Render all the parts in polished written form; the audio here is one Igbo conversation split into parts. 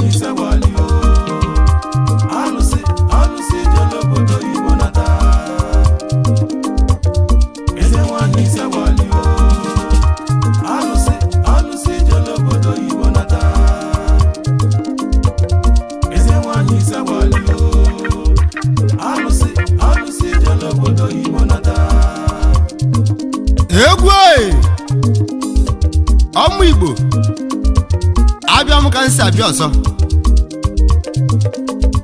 Nwanyị sewali o, alụsị alụsị jele obodo oyibo nata. Eze nwanyị sewali o, alụsị alụsị jele obodo oyibo nata. Eze nwanyị sewali o, alụsị alụsị jele obodo oyibo nata. Egwu e! Ọmụ Igbo, abịa m ka m si abịa ọzọ.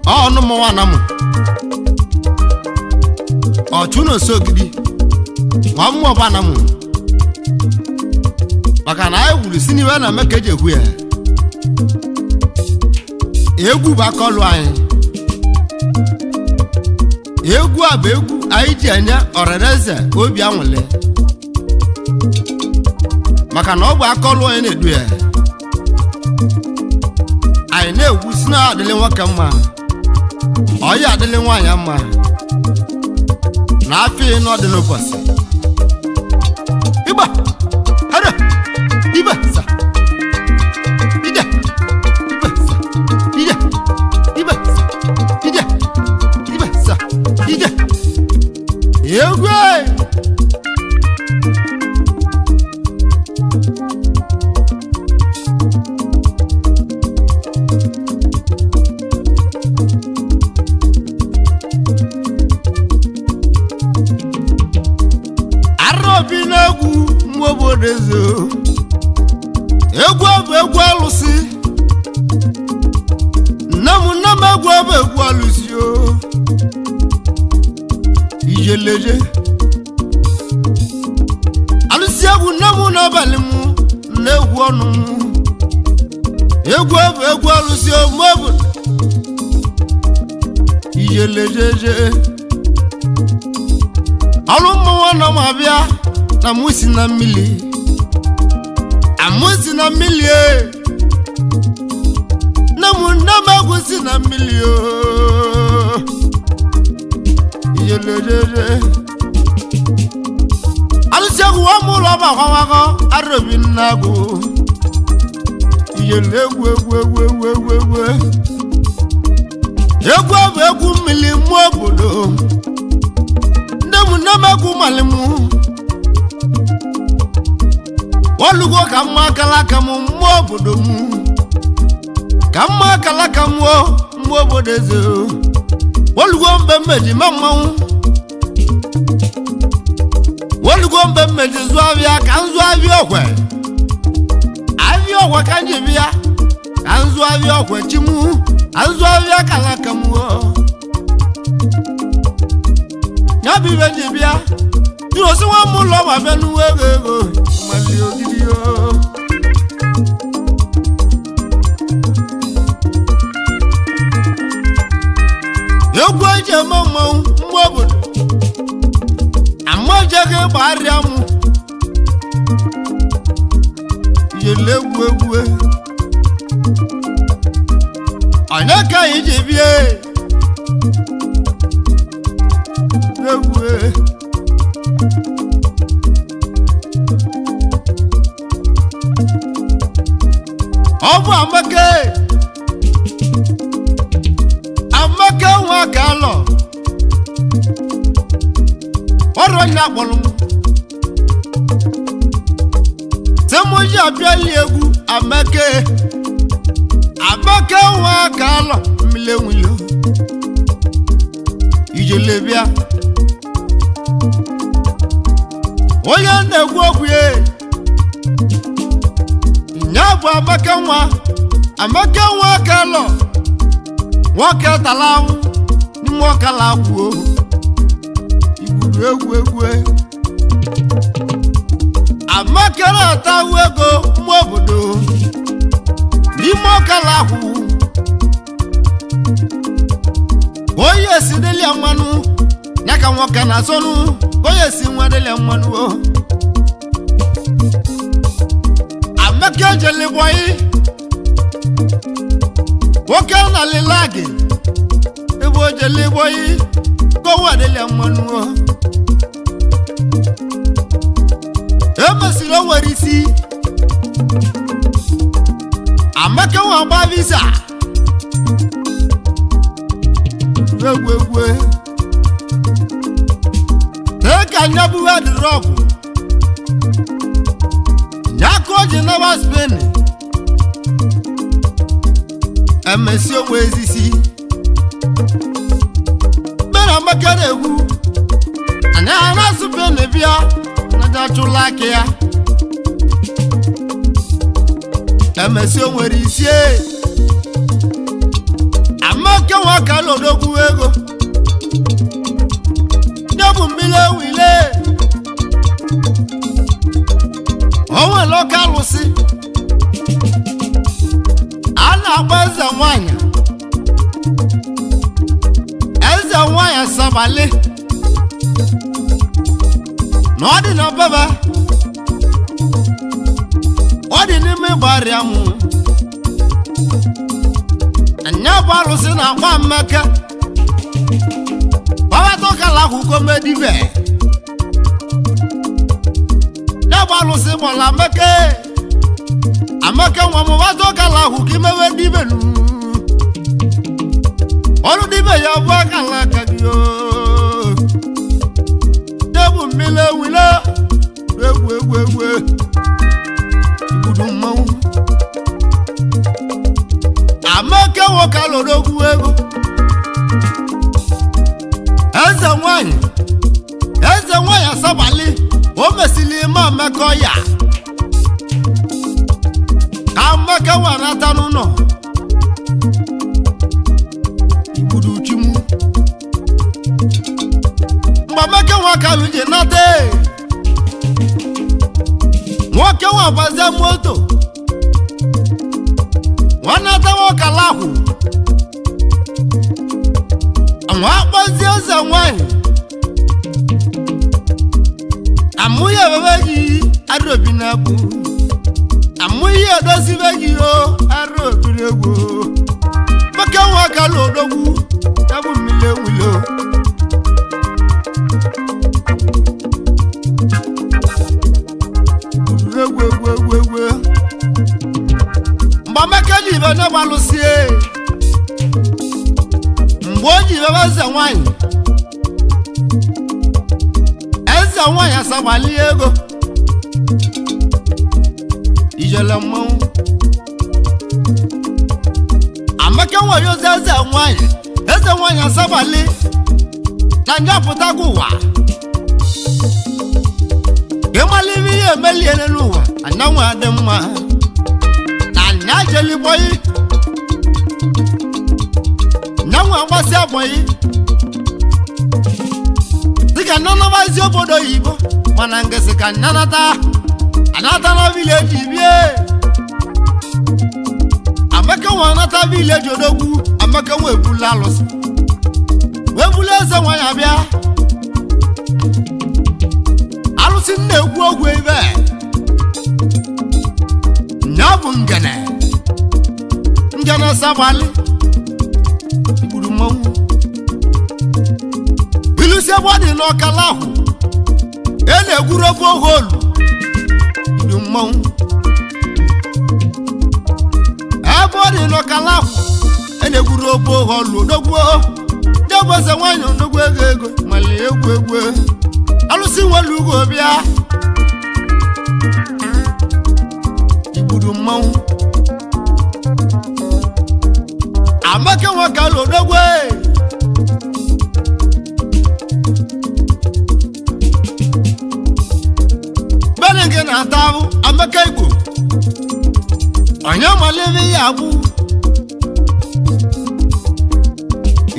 Ọnụ m nwa na mụ ọchụ na osogidi nwa mmụọ bụ ana mụ, maka na anyị wuru si n'iwe na-eme ka eji ekwu ya. Egwu bụ aka ọlụ anyị. Egwu a bụ egwu anyị ji enye ọrịrịeze obi anwụle, maka na ọ bụ aka ọlụ onye na-edu ya. Anyị na-egwu si na adịlị nwoke mma, ọya adịlị nwaanyị mma, na afọ ịnọ dị n'ụbọchị ịgba hara ibe sa ije, ibe sa ije, ibe sa ije, ibe sa ije. Egwu e! Arọbi n'egwu mgbe obodo eze o. Egwu bụ egwu alụsị. Nne m, nne m, egwu bụ egwu alụsị o. Ijeleje alụsị egwu nne m n'abalị m na-egwu ọnụ m. Egwu bụ egwu alụsị o mgbe obodo ijelejeje ọrụ mmụọ nọ m abịa na mụ si na mmiri, amụ si na mmiri e. Nne m, nne m, egwu si na mmiri o. Iyelelele alụsị egwu nwa m ụlọ m akwawakọ arụbi nna agụ iyele egwu egwu egwu egwu egwu egwu egwu bụ egwu mmiri mmụọ obodo. Nne m, nne m, egwu mali m olugo ka mma akala aka m mmụọ obodo m, ka mma akala aka m o mmụọ obodo eze o. Olugo mgbe mmeji ma mmanwụ, olugo mgbe mmeji zụọ abịa ka m zụọ abịa ọkwe, abịa ọkwe ka m ji bịa ka m zụọ abịa ọkwe chi m, ka m zụọ abịa akala aka m o. Ya bụ ibe ji bịa jụrụ osi nwa m ụlọ ma bịa n'uwe ego ego mali ogidi o. Egwu eji eme mmanwụ mgbe obodo amajeghị gbagharịa mụ yele egwu egwu onye ka anyị ji bie egwu. Ọ bụ Amaka, Amaka nwa ka alọ ọrụ onye akpọrọ m sị mụ ji abịali egwu. Amaka, Amaka nwa ka alọ mmiri enwilo ijele bịa. Onye na-ekwu okwu ya nya bụ Amaka nwa, Amaka nwa ka alọ nwoke tara ahụ n'ime ọkala akwuo igburu egwu egwu. Amaka na-ata ahụ ego mmụọ obodo n'ime ọkala akwụ. Onye si delia mmanụ ya ka nwoke na-asọnụ, onye si nwa delia mmanụ o. Amaka ejele bọyị nwoke na lilagi ebe o jele bọyị kowa delia mmanụ o. Emesiri o nwere isi. Amaka nwa gba visa. Egwu egwu tee ka nyabuwe dịrị ọgwụ ya ka o ji naba Spain emesi onwe ezisi mere Amaka na-egwu anyị ana Spain bịa naja chụla aka ya emesi o nwere isie Amaka nwa ka lodogwu ego nye bụ mmiri ewile o nwere ọka alụsị a na-agba eze nwanyị eze nwanyị sabali na ọ dị na bebe ọ dị n'ime gbarịa mụ anya bụ alụsị na-akpa Amaka babatọkala akwụkwọ medibe ya bụ alụsị gbọrọ Amaka. Amaka nwa m batọkala akwụkwọ imewe dibe nu ọrụ dibe ya bụ akala aka gị oo ya bụ mmiri ewile egwu egwu egwu igbudu mmanwụ Amaka nwoke alụrụ ogwu ego eze nwanyị eze nwanyị asabali o mesili ime Amaka ọya ka Amaka nwanata n'ụlọ igbudu chimu mgbe Amaka nwa kalụ ji nata nwoke nwa gbazie moto nwanata nwoke ala ahụ nwa akpọzie eze nwanyị amụghị ebebe gị arụobi na-egbu amụghị edozibe gị o arụobi na-egbu nwoke nwa kala odogwu ya bụ mmiri ewilo egwu egwu egwu egwu mgbe Amaka ji ibe na gbalụsie mgbe o ji ibe eze nwanyị eze nwanyị asagbali ego ijele mmanwụ Amaka nwere ozi eze nwanyị eze nwanyị asagbali na njọpụtago ụwa ịmala ibe ihe emeliele n'ụwa anyanwụ adị mma na nya jeli bọyị nyanwụ agbasi abọyị dịka nnanabazi obodo oyibo mana nkịsị ka nnanata anata na vileji bie Amaka nwa anata vileji odogwu Amaka nwa ebula alụsị wee bulu eze nwa ya bịa alụsị na-ekwu okwu ebe nya bụ ngene ngene sabali gburu mmanwụ ilusi ebe ọ dị n'ọkala ahụ e na-egwuru ofe oholu gburu mmanwụ ebe ọ dị n'ọkala ahụ e na-egwuru ofe oholu odogwu ndị ọbọze nwaanyị odogwu ego ego mali egwu egwu alụsị nwere ugo bịa igburu mmanwụ Amaka nwoke alụ odogwu bene gị na-ata ahụ Amaka Igbo onye malebe ya agbụ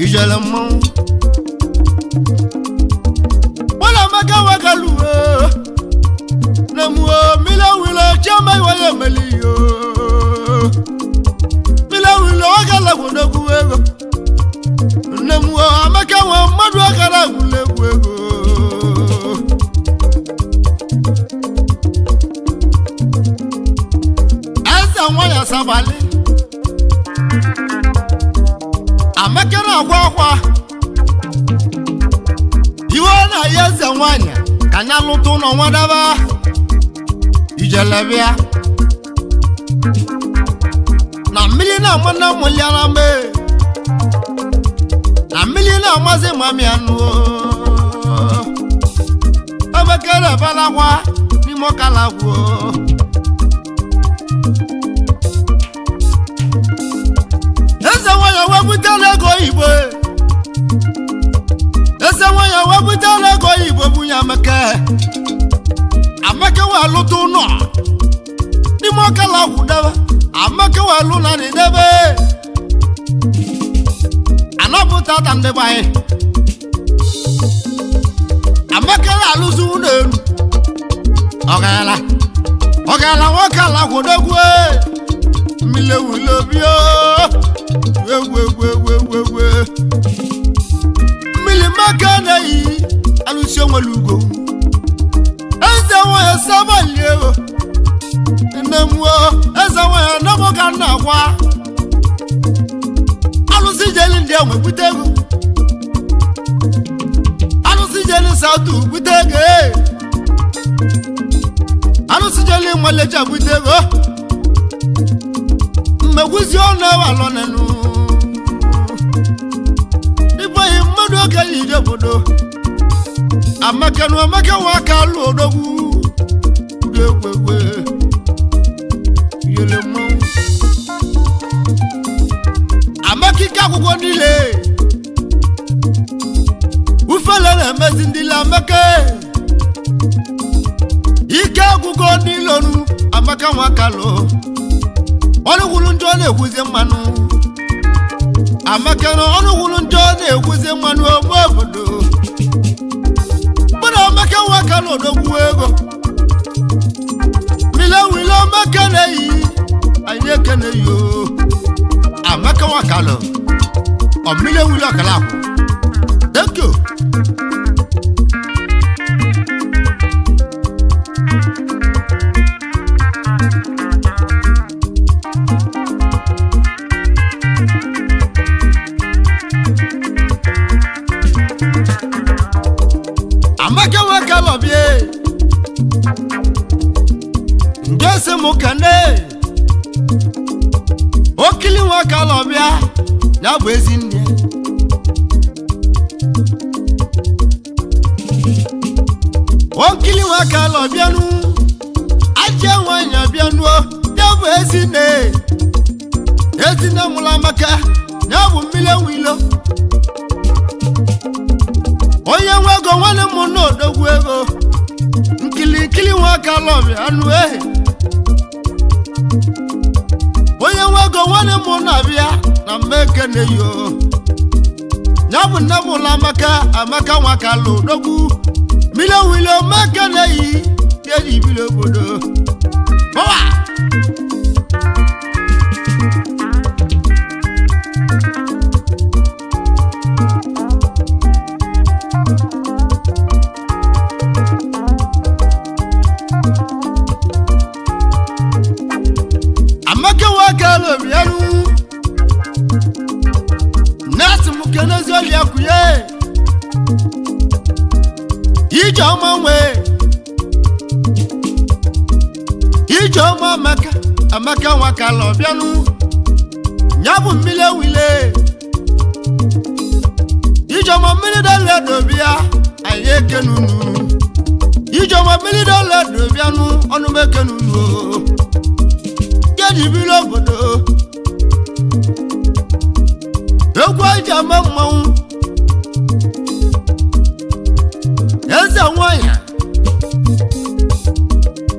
ijele mmanwụ wala Amaka wakaluo namuo milawilo chioma iwaye meliyo milawilo wakalagwodogwu ego nnemuo Amaka nwa mmadụ akara agwụlegwu ego eze nwa ya sabali Amaka na-akwa akwa iwe na ya eze nwanyị ka anya lụta ụlọ nwadaba ijelebịa na mmiri na-ama na mụliara mee Na mmiri na-amasị mami anụ Amaka na-abalakwa n'ime ọkala gwuo. Eze nwanyị wepụtara ego oyibo. Eze nwanyị wepụtara ego oyibo bunye Amaka. Amaka wee lụta ụlọ n'ime ọkala gwudebe. Amaka wee lụ na n'idebe. Anọpụta ta ndị be anyị. Amaka na-alụzi ụlọ elu. Ọgala ọgala nwoke ala gwodogwu mmiri ewule obi egwu egwu egwu egwu egwu mmiri maka na-eyi alụsi onwere ugo. Eze nwanyị sabali ego nne m eze nwanyị nọbụ ka nna akwa alụsị jeli ndị enwe bute ego alụsị jeli satụ bute ego alụsị jeli nwalecha bute ego mmegwuzi ọnụ ewalọ nenu ịbụghị mmadụ okenye ije obodo. Amaka nu amaka nwa aka alụ odogwu udo egwegwe yele mmanwụ. Amaka ike akwụkwọ niile ufele na-emezi ndị ile. Amaka ike akwụkwọ niile onu. Amaka nwa aka lụ ọnụ gwuru njọ na-egwuzi mmanụ. Amaka na ọnụ gwuru njọ na-egwuzi mmanụ ome obodo mmadụ. Amaka nwa aka na odogwu ego mile wile. Amaka na-eyi anyị ekene yo. Amaka nwa aka lụ ọmile wile ọkala akwụ. Thank you. Amaka nwa aka lọbie nke si mụ kene okili nwa aka lọbịa ya bụ ezi nne. Okili nwa aka lọbịanụ aje nwanyị abịanụ ya bụ ezi nne. Ezi nne mụrụ Amaka ya bụ mmiri enwe ilo onye nwe ego nwanne m na odogwu ego nkili nkili nwa aka lọbịa anụ ehe onye nwe ego nwanne m na-abịa na mmekene yo ya bụ nne m ụlọ Amaka. Amaka nwa aka lụ odogwu mmiri wile mmekene yi eji biri obodo. Bọwa! Amaka nwa aka lụ bịanụ nasị m kenezi ọlịa kwuye ijeọma nwee ijeọma. Amaka amaka nwa ka lọ bịanụ ya bụ mmiri ewile ijeọma mmiri dọla dobịa anyị ekenunu ijeọma mmiri dọla dobịanụ ọnụ m ekenunu jeji biri obodo egwu eji ama mmanwụ. Eze nwanyị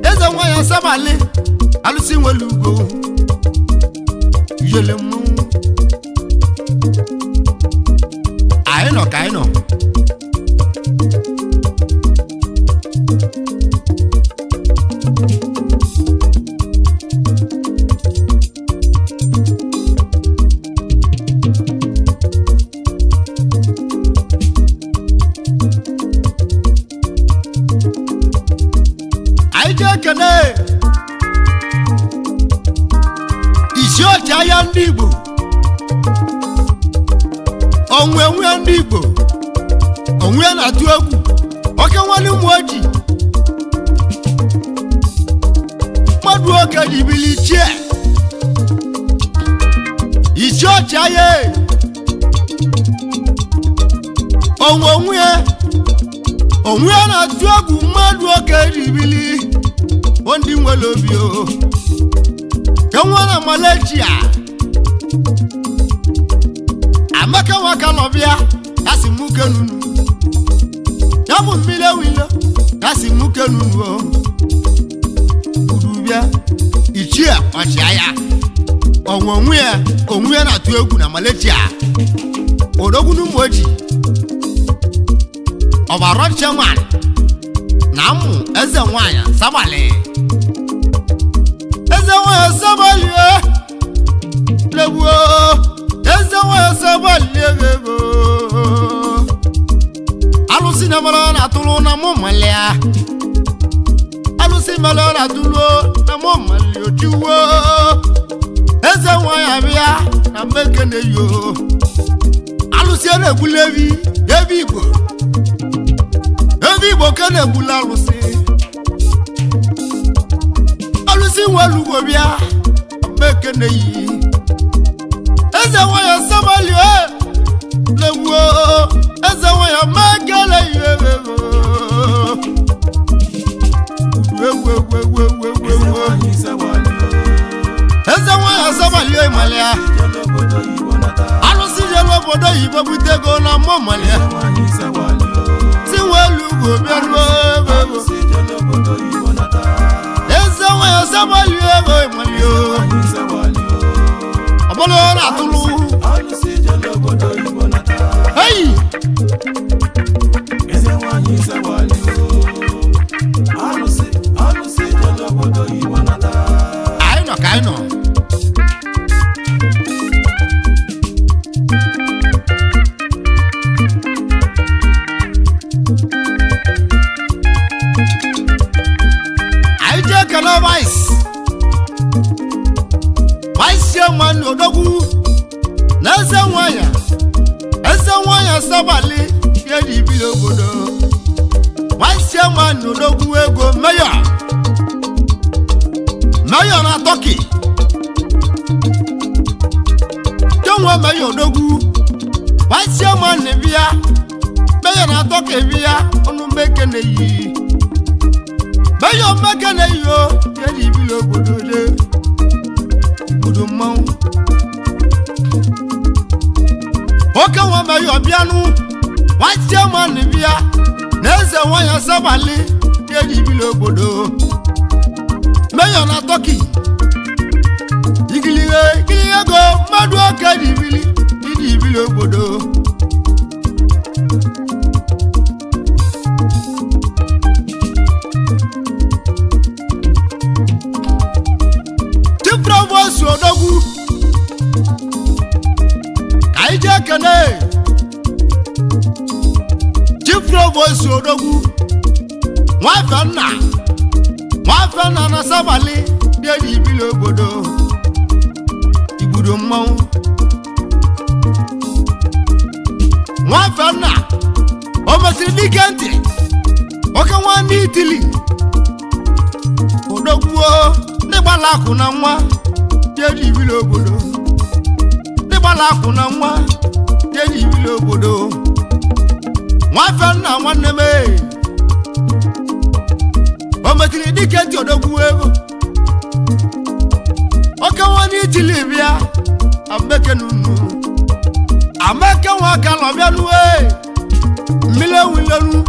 eze nwanyị asamali alụsị nwere ugo yele mmanwụ anyị nọ ka anyị nọ. Anyị jee kene isi ọchị ahịa ndị Igbo onwe nwe ndị Igbo onwe na-atụ egwu oke nwanne ụmụ ojii mmadụ oge ji bili chie isi ọchị ahịa. Onwe onwe onwe ya na-atụ egwu mmadụ oke ribili ndị nwere obi o ka nwa na Malaysia Amaka nwa kalọbịa ya si mụ kenunu ya bụ mmiri ewilo ya si mụ kenunu o udubịa ichie ọchịagha onwe onwe ya onwe ya na-atụ egwu na Malaysia odogwu n'ụmụ ojii ọbara chairman na mmụ eze nwanyị Sabali eze nwanyị Sabali legbuo eze nwanyị Sabali ego alụsị na mara na-atụrụ na mụ malia alụsị mara na-atụrụ na mụ malia ojiwo eze nwanyị abịa na mmekene yo alụsị na-egbuli evi evi igbo ebe igbo ka na-egbula alụsị alụsị nwere ugbo bịa mekene yi eze nwanyị Sabali legbuo eze nwanyị mekele yi egwu egwu egwu egwu egwu Eze egwu nwanyị Sabali eze nwanyị Sabali ịmalịa jele obodo oyibo nata. alụsị jelu obodo oyibo bute ego na mmụ malịa Eze nwanyị Sabali si nwelu ugbo bịa ruo ebe ego alụsị jele obodo oyibo nata. eze nwanyị Sabali ego ịmalịa Nwanyị Sabali ọbụla ọ na-atụrụ alụsị jele obodo oyibo nata. eyi Eze nwanyị Sabali alụsị alụsị jele obodo oyibo nata. anyị nọ ka anyị nọ anyị jee kele vice vice chairman odogwu na eze nwanyị eze nwanyị Sabali ya ji biri obodo vice chairman odogwu ego mayor mayor na Turkey kenwe mayor odogwu vice chairman bịa mayor na Turkey bịa ọnụ mekene yi mayor mekene yi o ya ji biri obodo de obodo mmanwụ oke nwa mayor bịanụ vice chairman bịa na eze nwanyị Sabali ya ji biri obodo mayor na Turkey igilige igilige ego mmadụ oke dị ibili ịdị ibili obodo Chief Provost odogwu ka anyị jee kene Chief Provost odogwu nwafe nna nwafe nna na Sabali dị eji ibili obodo igbudo mmanwụ nwafe nna o mesịrị dike ntị oke nwanne itili odogwuo ndị gbara akụ na nwa dị eji ibili obodo ndị gbara akụ na nwa dị eji ibili obodo nwafe nna nwanne m ee. O metiri dike ntị odogwu ego oke nwanne itili bịa amekenunu ameke nwa aka nọ bịa nuwe mmiri ewulelu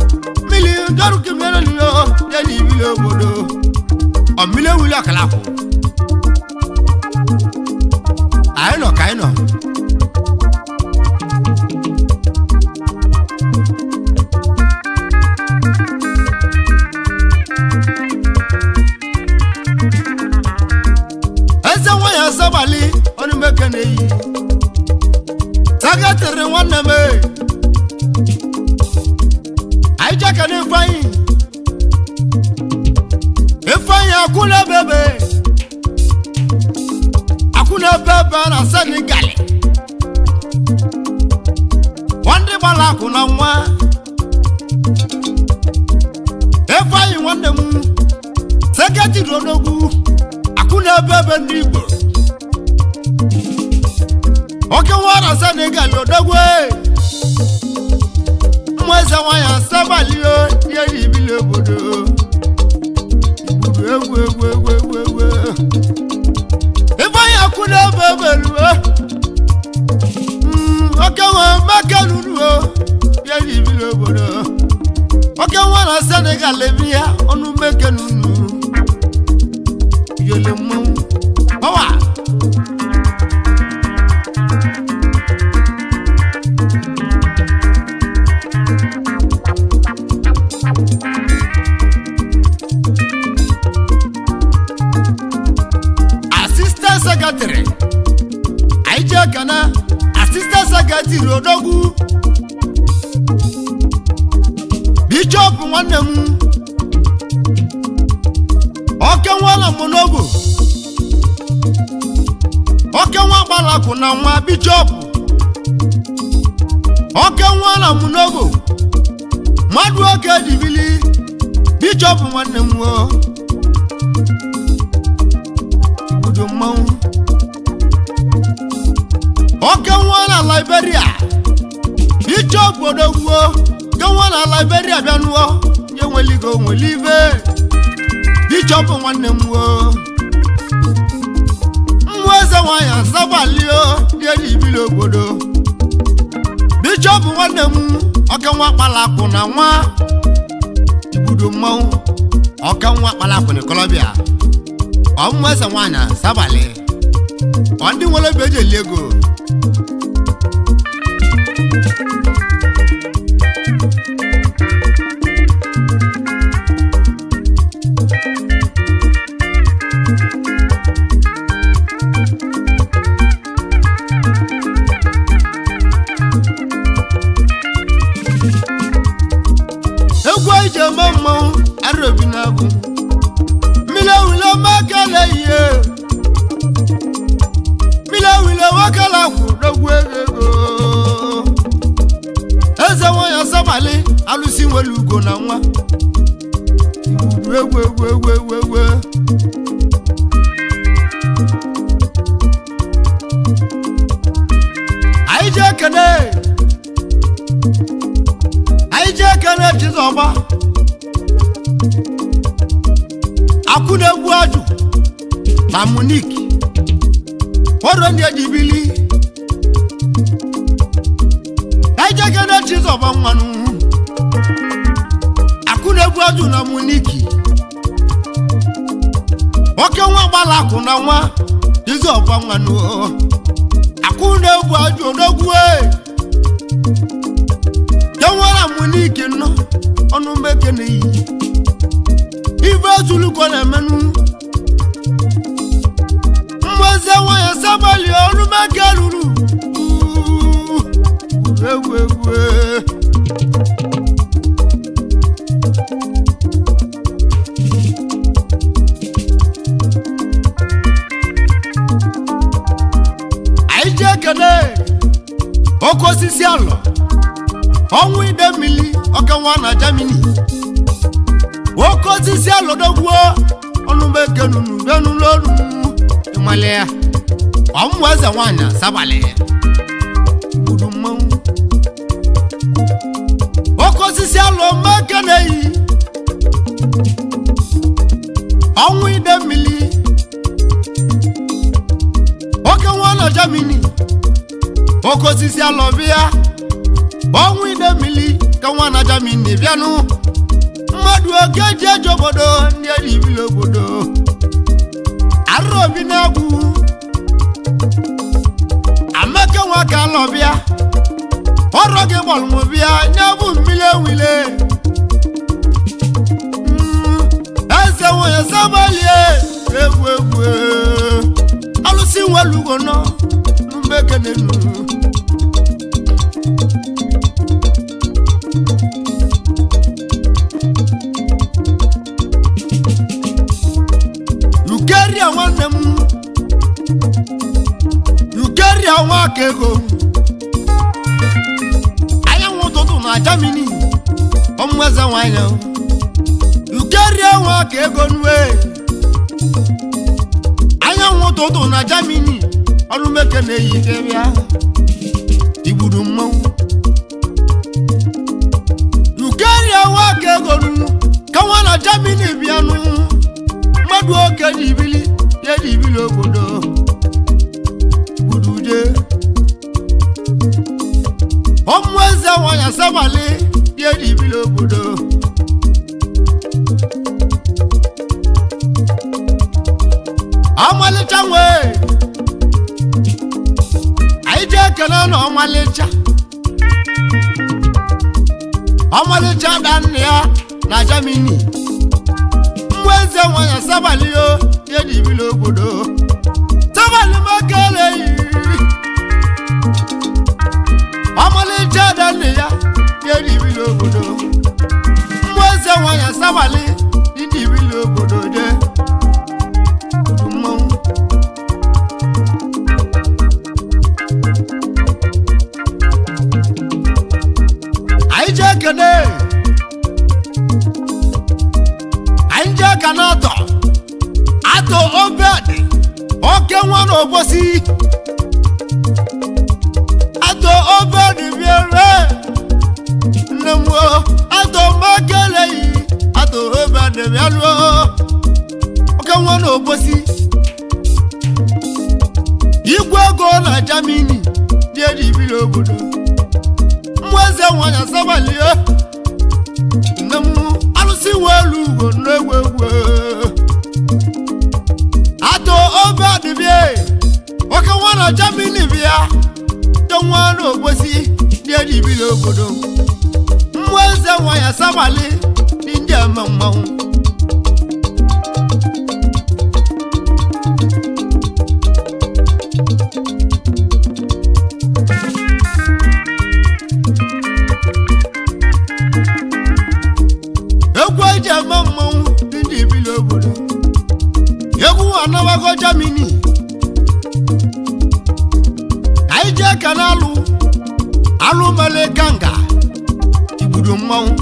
mmiri dọrụke mmiri lilo ya na ibili obodo ọ mmiri ewuli ọkala kwụ anyị nọ ka anyị nọ eze nwanyị Sabali ọnụmeke na-eyi sekretịrị nwanne m ee. anyị jeka na ifeanyị ifeanyị akwụna bebe akwụna bebe na Senegal nwanne gbara akwụ na nwa ifeanyị nwanne m sekretịrị odogwu akwụna bebe ndị Igbo oke nwa na Senegal odogwu ee. Mmụ eze nwanyị asabalio ihe n'ibili obodo. Igbudu egwu egwu egwu egwu egwu. Ifeanyi akwụ n'ebe eberuo. Oke nwa meke nuruo ihe n'ibili obodo. Oke nwa na Senegal ebi ya ọnụ meke nunu. Yele mmanwụ. Ọwa! Assistant Secretary anyị kana Assistant Secretary Odogwu Bishop nwanne m oke nwa na Monogo oke nwa gbalakụ na nwa Bishop oke nwa na Monogo mmadụ oke dibili Bishop nwanne m o obodo mmanwụ oke nwa na Liberia Bishop Odogwu ke nwa na Liberia bịanụọ nye nweligo nweli ibe Bishop nwanne m o mmụọ eze nwanyị asabalio dị n'ibili obodo Bishop nwanne m oke nwa kpalakụ na nwa igbudo mmanwụ oke nwa kpalakụ na Colombia ọmụmụ eze nwaanyị asabalị ọ ndị nwere obi eji eli ego. Egwu anyị ji eme mmanwụ arobi na-agụ mmiri ewule makele ihe mmiri ewule wakele akwụ dogwu ego ego eze nwanyị asabalị alụsị nwere ugo na nwa igbudu egwu egwu egwu egwu egwu. Anyị ji ekene anyị ji ekene Chizọba akwụ na-egbu ajụ na Munich ọrụ ndị ejibili anyị ji ekene Chizọba nwanụ akwụ na-egbu ajụ na Munich oke nwa gbala akwụ na nwa Chizọba nwanụ akwụ na-egbu ajụ odogwu kenwara Munich nọ ọnụ mekene yi ife ezuluko na-emenụ mmụeze nwanyị sabali ọnụ meke ruru egwu egwu. Anyị ji ekele oke osisi alọ ọnwụ ide mmiri oke nwa na Germany oke osisi alọdogbuo ọnụmekenunu bịanụlọrụ ịmali ya ọmụ eze nwaanyị asabalị gburu mmanwụ oke osisi alọ mekeneyi ọnwụ ide mmiri oke nwa na Germany oke osisi alọ bịa ọnwụ ide mmiri ka nwa na Germany bịanụ mmadụ oke ji eje obodo ndị eribili obodo arụ obi na-agwụ amaka nwa ka alọbịa ọrụ gị gbalụmụbịa nye bụ mmiri ewile eze nwunye sabalie egwu egwu alụsị nwelugo nọ mbekenenu. Lukeria nwanne m Lukeria nwa aka ego anyanwụ ụtụtụ na Germany ọmụeze nwanyị Lukeria nwa aka ego nwe anyanwụ ụtụtụ na Germany ọrụmeke na-eyi bịa igburu mmanwụ. ego nu ka nwa na Germany bịanụ mmadụ oke ji ibili ya ji ibili obodo gbuduje ọmụ eze nwanyị asamali ya ji ibili obodo ọmalịcha nwee anyị jee ekele na ọmalịcha ọmalịcha da nna ya na Germany mgbe eze nwanyị asabalị o ya ji ibili obodo sabalị mekele yiri ọmalịcha da nna ya ya ji ibili obodo mgbe eze nwanyị asabalị ndị ibili obodo jee mmanwụ. Anyị jee kene anyị jee ka na-atọ atọ obed oke nwa na obosi atọ obed biere nne m o atọ mekeleghị atọ obed bịaruo oke nwa na obosi igwe ego na Germany dị eji biri obodo mmụọ eze nwanyị asabalie nne m alụsị nwe elu ugo n'egwu egwu atọ obe adịbie oke nwa na Germany bịa to nwa na ogbosi dị eji biri obodo mmụọ eze nwanyị asabalị dị ndị eme mmanwụ. Egwu eji eme mmanwụ dị ndị ibili obodo egwu anabago Germany ka anyị jee ka na alụ alụ mele ganga igbudu mmanwụ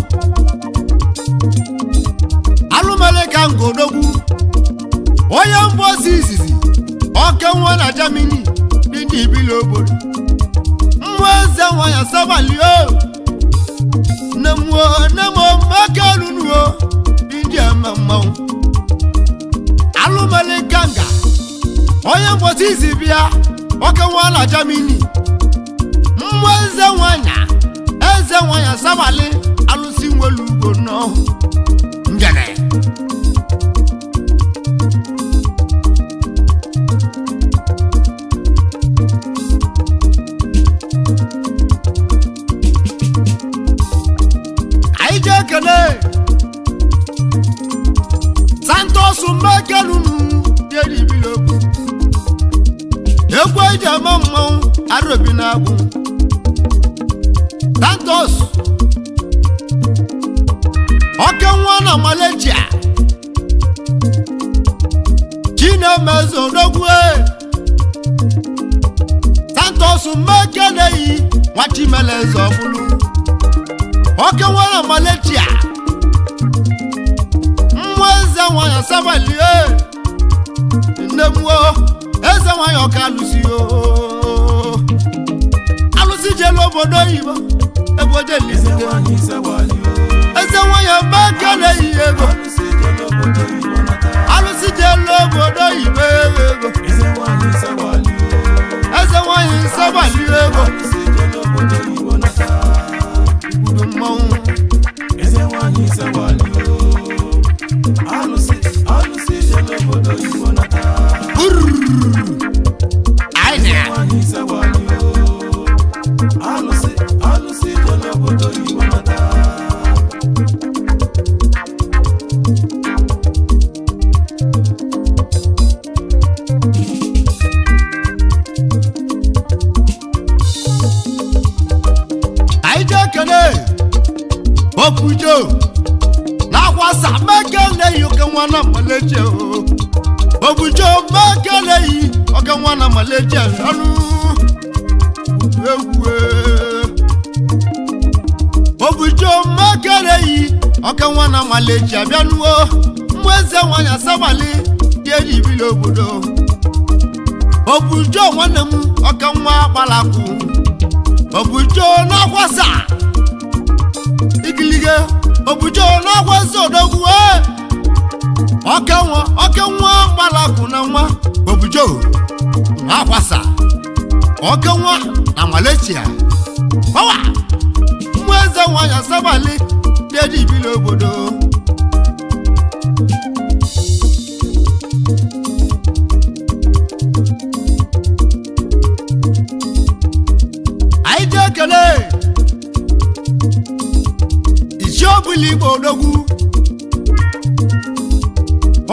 alụ mele ganga odogwu onye mbụ osi izizi oke nwa na Germany dị ndị ibili obodo mmụọ eze nwanyị asabalị o nne m o nne m o mmekelunuo ndị eme mmanwụ alụmali ganga onye mgbọsi izi bịa oke nwa na Germany mmụọ eze nwanyị eze nwanyị asabalị alụsị nwelu ugbo nọ ngene. Anyị jee kele Santos mmekelunu jeri ibilogbu egwu eji eme mmanwụ arobi na-agbụ Santos oke nwa na Malaysia Chinemezo odogwu Santos mmekeleyi nwa Chimeleze ọbụlụ oke nwa na Malaysia mmụọ eze nwanyị asabalie nne m o eze nwanyị ọka alụsị o alụsị jelu obodo oyibo ebe oje Eze lisite nwanyị sawali o. eze nwanyị mekele yi ego Alụsị jelu obodo oyibo nata. alụsị jelu obodo oyibo ego Eze nwanyị sawali o. eze nwanyị nsabali ego Alụsị jelu obodo oyibo nata. gburu mmanwụ. Eze nwanyị sawali o. Alụsị alụsị jelu obodo oyibo nata. Anyị Eze na nwanyị sawali o. Alụsị alụsị jelu obodo oyibo nata. Anyị jee kene opujo na-akwasa mekele yi oke nwa na Malaysia o opujo mekele yi oke nwa na Malaysia ọnụ egwu opujo mekele yi oke nwa na Malaysia bịanuo mmụ eze nwanyị asabalị dị eji bili obodo opujo nwanne m oke nwa gbalakwu obujo n'akwasa igilige obujo n'akwasa. akwasa odogwu ee oke nwa oke nwa gbalakụ na nwa obujo na akwasa oke nwa na Malaysia ọwa mmụọ eze nwanyị asabalị dị ibili obodo anyị ji ekele isi ọbụla igbo odogwu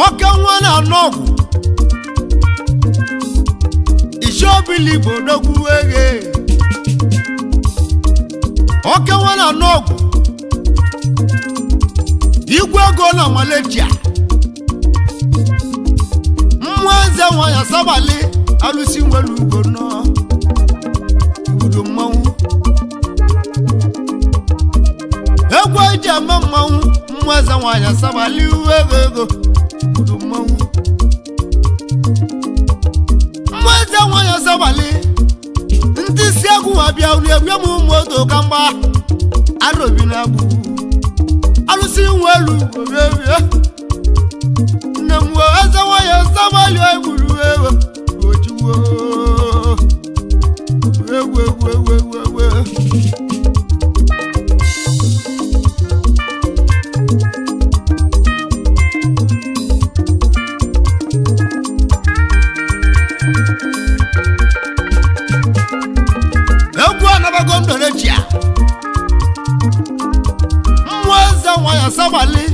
oke nwa na-anụ ọgwụ isi ọbụla igbo odogwu eghe oke nwa na-anụ ọgwụ igwe ego na Malaysia mmụọ eze nwanyị asabalị alụsị nwere ugo nọ igbudo mmanwụ egwu eji ama mmanwụ mmụọ eze nwanyị asabalị uwe ego ego igbudo mmanwụ mmụọ eze nwanyị asabalị ndị si egwu nwa bịa unu egwu m ụmụ otu ka mgba arobi na agbụ alụsị nwelu bie nne m wee eze nwanyị asabalị egburu ewe ojiwo egwu egwu egwu egwu egwu egwu anabago ndonechia mmụọ eze nwanyị asabalị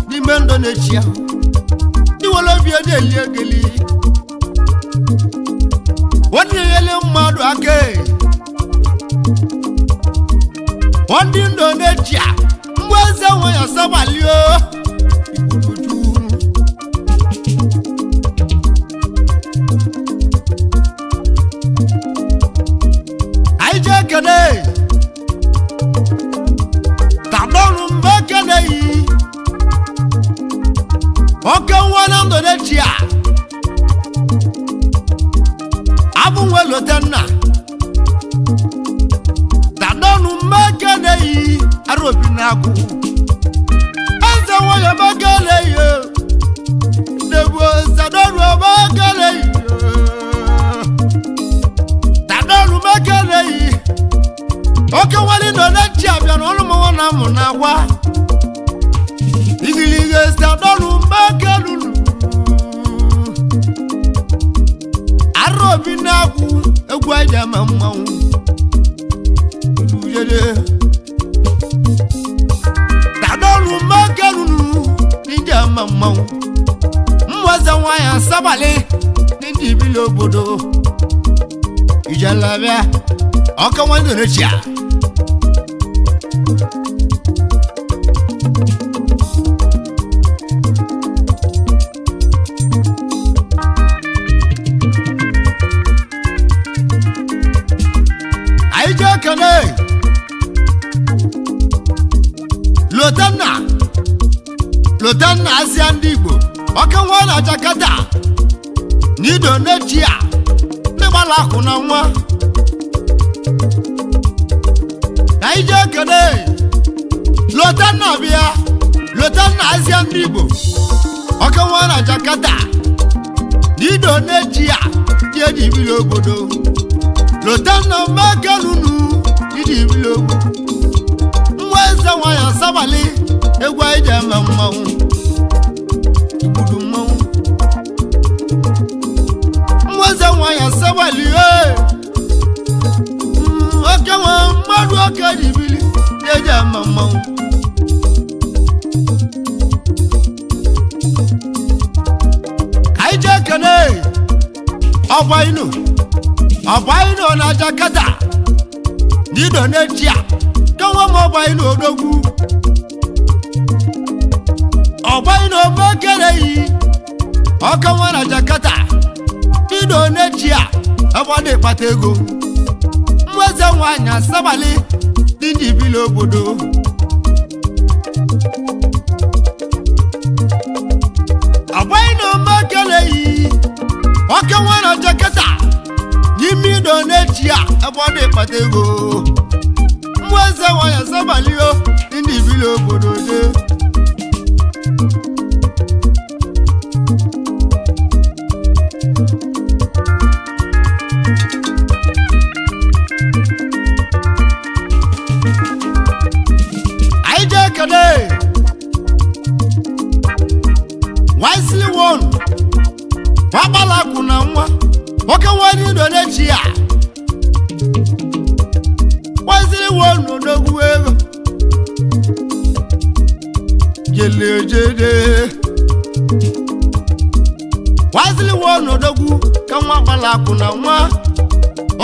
n'ime ndonechia iwere obi na-eli egeli nwanne mmadụ aka ndị ndonechia mmụọ eze nwanyị asabalị o igburuju anyị jee kene tadọrụ mgbe ekene yi oke nwa na Indonesia abụ nwe lote nna tadọrụ mgbe ekene yi arobi na-agụ eze nwanyị mgbe ekene yi degbu tadọrụ mgbe ekene yi tadọrụ mgbe ekene yi oke nwere Indonesia bịara ọrụ mmanwụ na amụ na agwa igilige sadọrụ mmeke lulu arobi na-agwụ egwu aja ma mmanwụ ujede sadọrụ mmeke lulu n'ije ama mmanwụ mmụọze nwanyị asabalị n'ije ibili obodo ijelabịa ọka nwa Indonesia anyị jee kene lotanna lotanna asịa ndị Igbo ọka nwa na Jakarta na Indonesia ndị gbara akụ na nwa anyị jee kene lotanna bịa lotanna asịa ndị Igbo ọka nwa na Jakarta na Indonesia dị eji biri obodo lotanna mmekelunu ịdị ibili ogwu nwa eze nwanyị asabalị egwu anyị ji eme mmanwụ igbudu mmanwụ nwa eze nwanyị asabalị ee oke nwa mmadụ oke ji bili eji eme mmanwụ ka anyị jee kene ọgba inu ọgba inu na Jakarta n'Indonesia kenwe m ọgba inu odogwu ọgba inu omekere yi ọka nwa na Jakarta n'Indonesia ebe ọ na-ekpata ego mweze nwanyị asabalị dị n'ibili obodo ọgba inu omekere yi ọka nwa na Jakarta n'ime Indonesia ebe ọ na-ekpata ego mmụọ eze nwanyị asabalio ndị ibili obodo de Jele waziliwo n'odogwu ka nwa gbala akwụ na nwa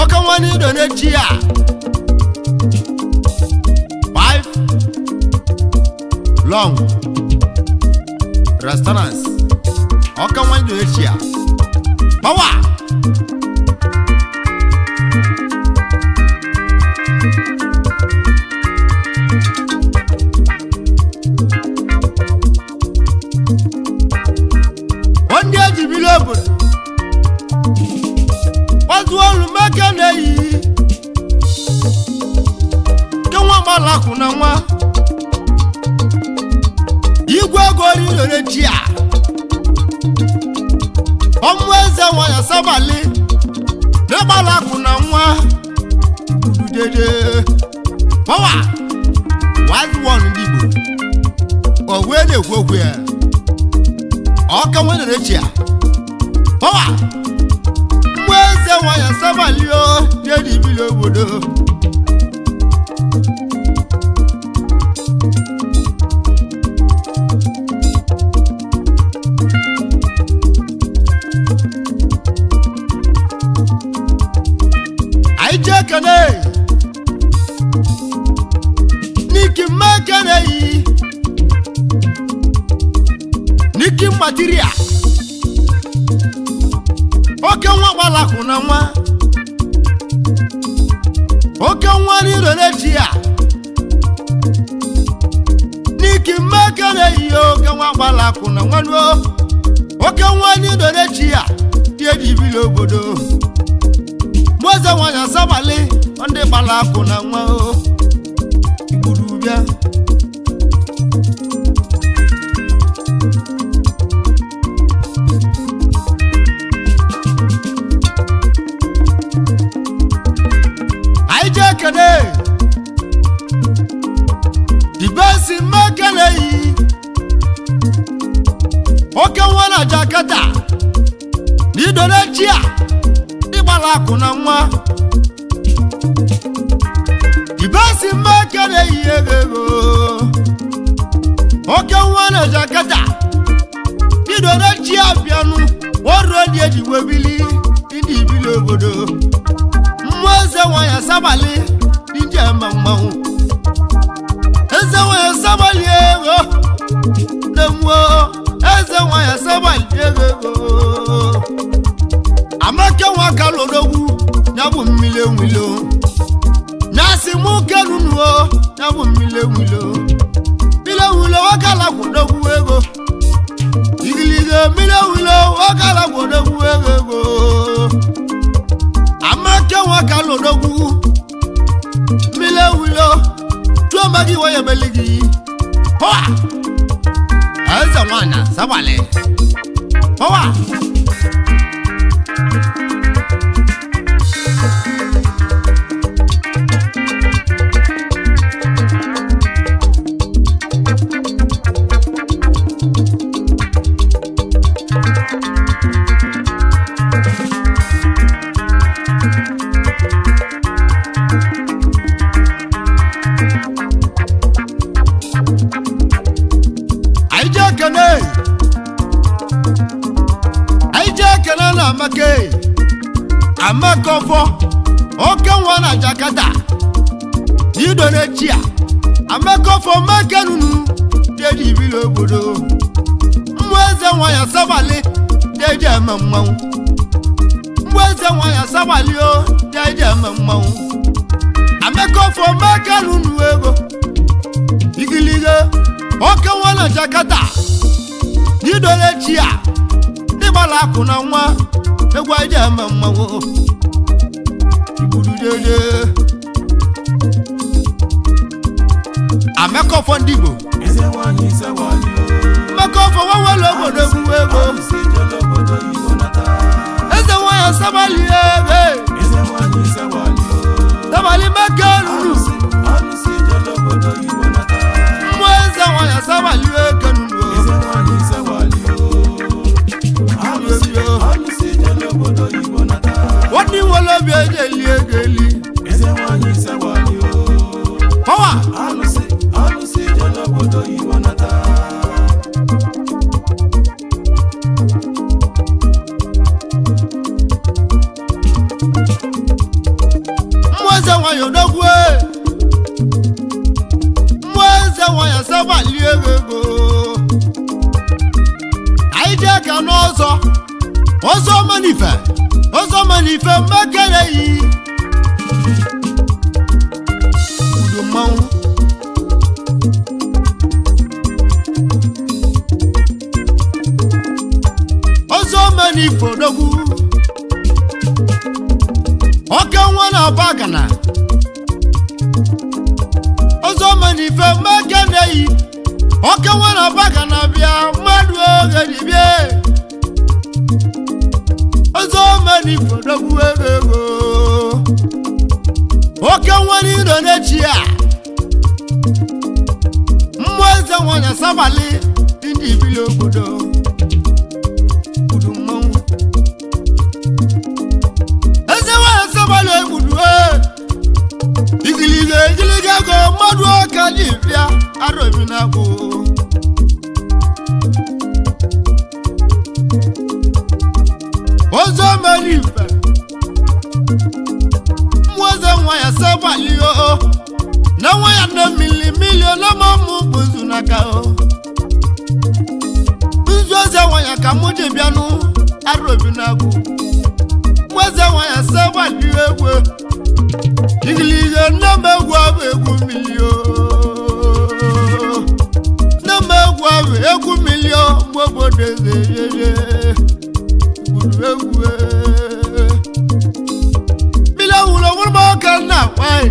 oke nwa n'ido n'echi ya 5 long restaurants ọka nwa n'ido n'echi ya power. Ndị eji biri obodo gbazuo olu meke na-eyi ke nwa gbalakụ na nwa igwe ego rirere chi a ọmụ eze nwanyị sabali n'ịgbalakụ na nwa dede power wise one ndị Igbo o wee na-ekwu okwu ya ọka nwere chi a power mgbe eze nwanyị sabalio dị ebili obodo anyị jee kene n'iki mmekene yi n'iki matiria oke nwa gbalakụ na nwa oke nwa n'irere chi ya n'iki mmekere ihe oke nwa gbalakụ na nwa nuo oke nwa n'irere chi ya dị eji biri obodo mụeze nwanyị asabalị ndị gbalakụ na nwa o igburu bịa. Anyị jee kene dibesi mmekene yi oke nwa na Jakarta n'idore chi a ịgbala akụ na nwa dibesi mmekene yi ego ego oke nwa na Jakarta n'idore chi a bịanụ oruo dị eji webili ndị ibili obodo mmụọ eze nwanyị asabalị ndị ama mmanwụ eze nwanyị asabalị ego na mmụọ eze nwanyị asabalị ego ego amaka nwa kalodogwu ya bụ mmiri enwilo na-asị mụ kenunuo ya bụ mmiri enwilo mmiri enwilo wakala kwudogwu ego igiligo mmiri enwilo wakala kwudogwu ego ego amaka nwa kalodogwu mmiri enwilo tụọ magi waya meligi pọwa eze nwanyị asabalị pọwa. Anyị jee kene anyị jee kene na amaka amaka ọfọ oke nwa na Jakarta n'idore chi a amaka ọfọ mekenunu deji ibili obodo mmụọ eze nwa ya sabalị deji eme mmanwụ mmụọ eze nwa ya sabalị o deji eme mmanwụ amaka ọfọ mekenunu ego igilige oke nwa na Jakarta n'idore chi a n'ịgbala akụ na nwa egwu anyị ji eme mmanwụ igburu dede amaka ọfọ ndị Igbo Eze nwanyị sawali o. amaka ọfọ nwa nwere obodo egwu ego Alụsị jele obodo oyibo nata. eze nwanyị asabali ebe Eze nwanyị sawali o. sabali meke ruru Alụsị alụsị jele obodo oyibo nata. mmụọ eze nwanyị asabali eke nuru Eze nwanyị sawali o. Alụsị alụsị jele obodo oyibo nata. nwanne nwere obi eji eli ego eli Eze nwanyị sawali o. pọwa Alụsị alụsị jele obodo oyibo nata. Eze nwanyị odogwu mmụọ eze nwanyị asabali ego ego anyị jee ka n'ọzọ ọzọ manife ọzọ manife mmekere yi udo mmanwụ ọzọ manife odogwu ọke nwa na-aba gana ọzọ manife mmekere yi ọke nwa na-aba gana bịa mmadụ oge dibịa ọzọ manife odogwu ego ego oke nwere iro n'echi a mmụọ eze nwanyị asabalị ndị ibili obodo gburu mmanwụ eze nwanyị asabalị egbudu igiliga igiliga ego mmadụ ọka ji bịa arobi na agbụ ọzọ mere ife mmụọ eze nwa ya sabalị o na nwa ya na mmili milion na mụ bụ nzu n'aka o nzu eze nwa ya ka mụ ji bịanụ arobi na agwụ mmụọ eze nwa ya sabalị egwu igiliga nne m egwu abụ egwu mmili o nne m egwu abụ egwu mmili o mgbe obodo eze yeye gburu egwu ee. Mmiri awụrụ nwụrụ m ọka nna nwanyị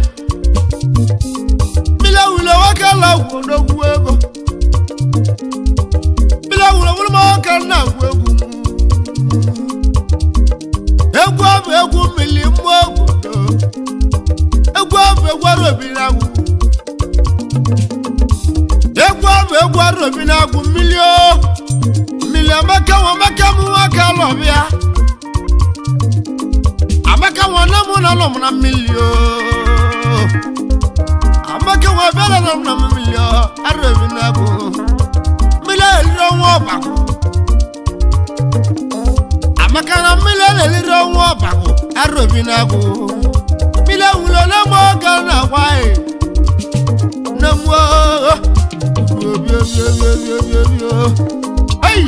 mmiri awụrụ nwoke la gwụ n'ogwu ego mmiri awụrụ nwụrụ m ọka nna gwụ egwu egwu abụ egwu mmiri mmụọ obodo egwu abụ egwu arobi na-agwụ egwu abụ egwu arobi na-agwụ mmiri o mmiri amaka nwa amaka m nwoke alọbịa amaka nwa nne m na nọ m na mmiri o amaka nwa bịara nọ m na mmiri o arobi na-agwụ mmiri eliri ọnwa ọbagụ amaka na mmiri eliri ọnwa ọbagụ arobi na-agwụ mmiri ewulo na m oge na-agwa anyị nne m o obi obi obi obi obi obi o hey!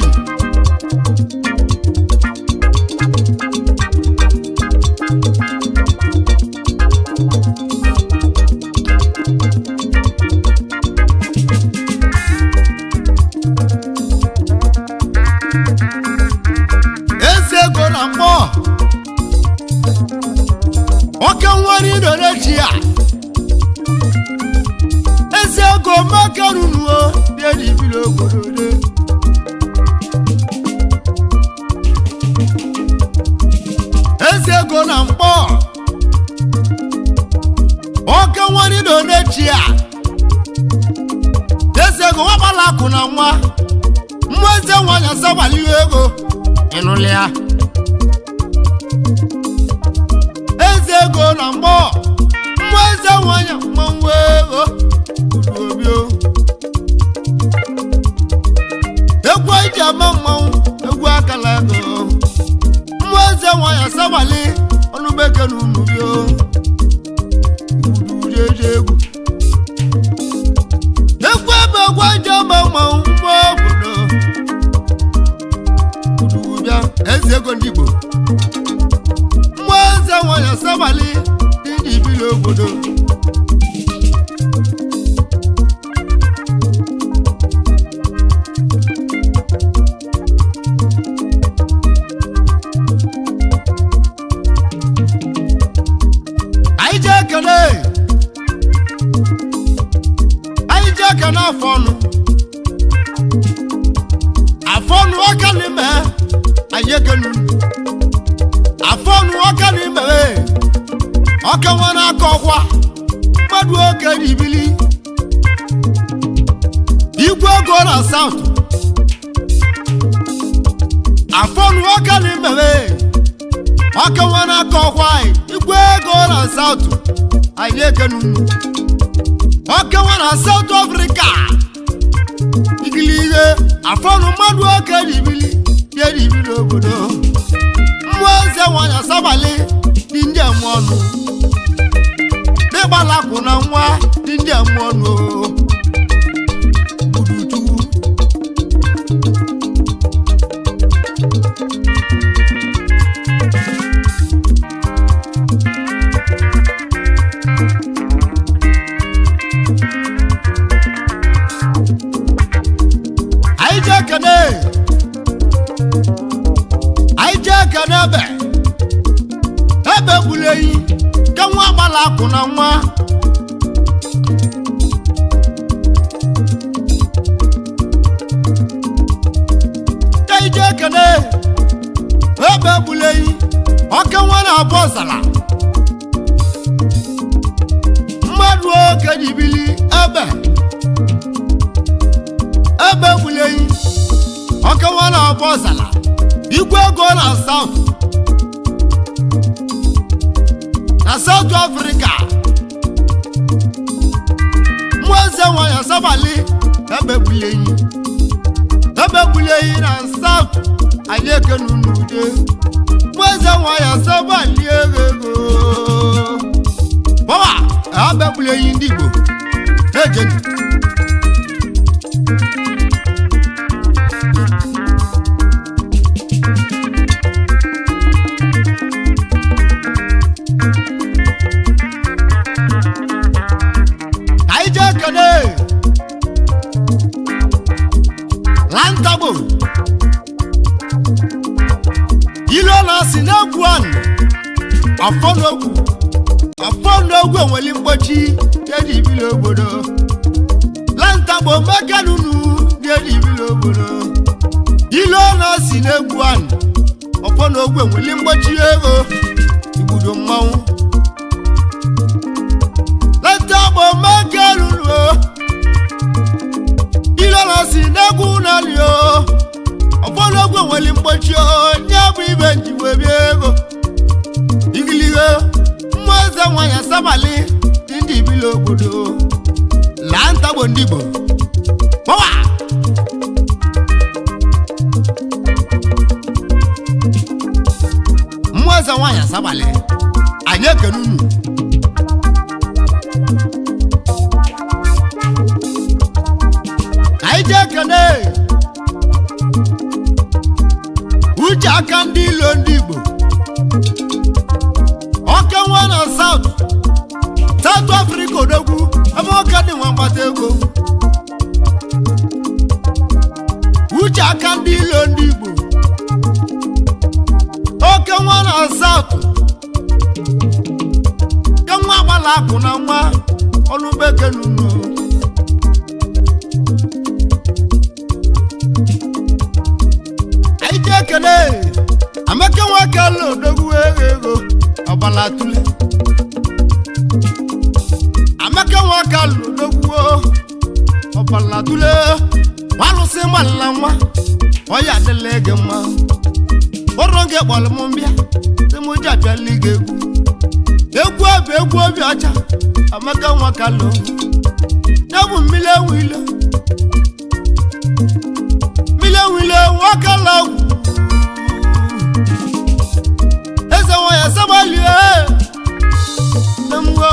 Eze ego na mmụọ oke nwere Indonesia eze ego makarunuo dị n'ibili obodo dị eze ego na mkpọ oke nwere Indonesia eze ego nwakpala akụ na nwa mmụọ eze nwanyị asabali ego ịnụlịa eze ego na mgbọ mmụọ eze nwanyị mmanwụ ego obi o. egwu eji ama mmanwụ egwu akala ego mmụọ eze nwanyị asabali ọnụbeke na unu bio igbudu egwu egwu ebe egwu eji ama mmanwụ mmụọ obodo udu bịa eze ego ndị Igbo mmụọ eze nwanyị asabalị dị n'ibili obodo anyị jee kene anyị jee kene afọ ọnụ afọ ọnụ ọka n'ime anyị ekenu afọnụ ọka n'ime ọka nwa n'aka ọkwa mmadụ oke n'ibili igwe ego na saụt afọnụ ọka n'ime ọka nwa n'aka ọkwa anyị igwe ego na saụt anyị ekenu ọka nwa na saụt afrịka igilihe afọnụ mmadụ oke n'ibili dị n'ibili obodo mmụọ eze nwanyị asabalị dị ndị ọnụ. gbara akwụ na nwa dị ndị mmụọ nụ Buduchukwu. Anyị jee kene, anyị jee kene ebe ebe gburu eyi ke nwa gbara akwụ na nwa. Ka anyị jee kene ebe gburu eyi oke nwa na-abụ ọzara mmadụ oke jibili ebe ebe gburu eyi oke nwa na-abụ ọzara igwe ego na South, na South Africa. Mmụọ eze nwanyị asabali ebe gburu eyi, ebe gburu eyi na South. Anyị ekenu n'ude mmụọ eze nwanyị asabali ego ego bọwa ebe gburu eyi ndị Igbo ejeni. Ka anyị jee kene lantagbo ilu na-asị n'egwu anụ ọfọ n'ogwu ọfọ n'ogwu enweli mgbochi eji ibili obodo lantagbo mekanunu eji ibili obodo ilu na-asị n'egwu anụ ọfọ n'ogwu enweli mgbochi ego igbudo mmanwụ lantagbo mekanunu ilu na-asị n'egwu nalị o ọfọ n'ogwu enweli mgbochi onye bụ ibe njikwa ebi ego igiligo. Mmụọ eze nwanyị asabalị dị ndị ibili obodo laa ntagbo ndị Igbo gbawa. Mmụọ eze nwanyị asabalị, anyị ekene unu. Ka anyị jee kene uche aka ndị ilo ndị Igbo oke nwa na South, South Africa odogwu ebe nwoke dị nwa mgbata ego. Uche aka ndị ilo ndị Igbo oke nwa na South ke nwa gbala akụ na nwa ọlụbekenunu. Anyị jee ekele Amaka nwoke ala odogwu ego ego ọbala tule. Amaka nwoke ala odogwu ọbala tule alụsị mala nwa ọya adịla gị mma ụrụ gị kpọrọ m mbịa sị m ji abịala gị egwu egwu obi egwu obi ọcha. Amaka nwoke ala ya bụ mmiri ewu ile mmiri ewu ile nwoke ala ugwu eze nwanyị asabalie mgbe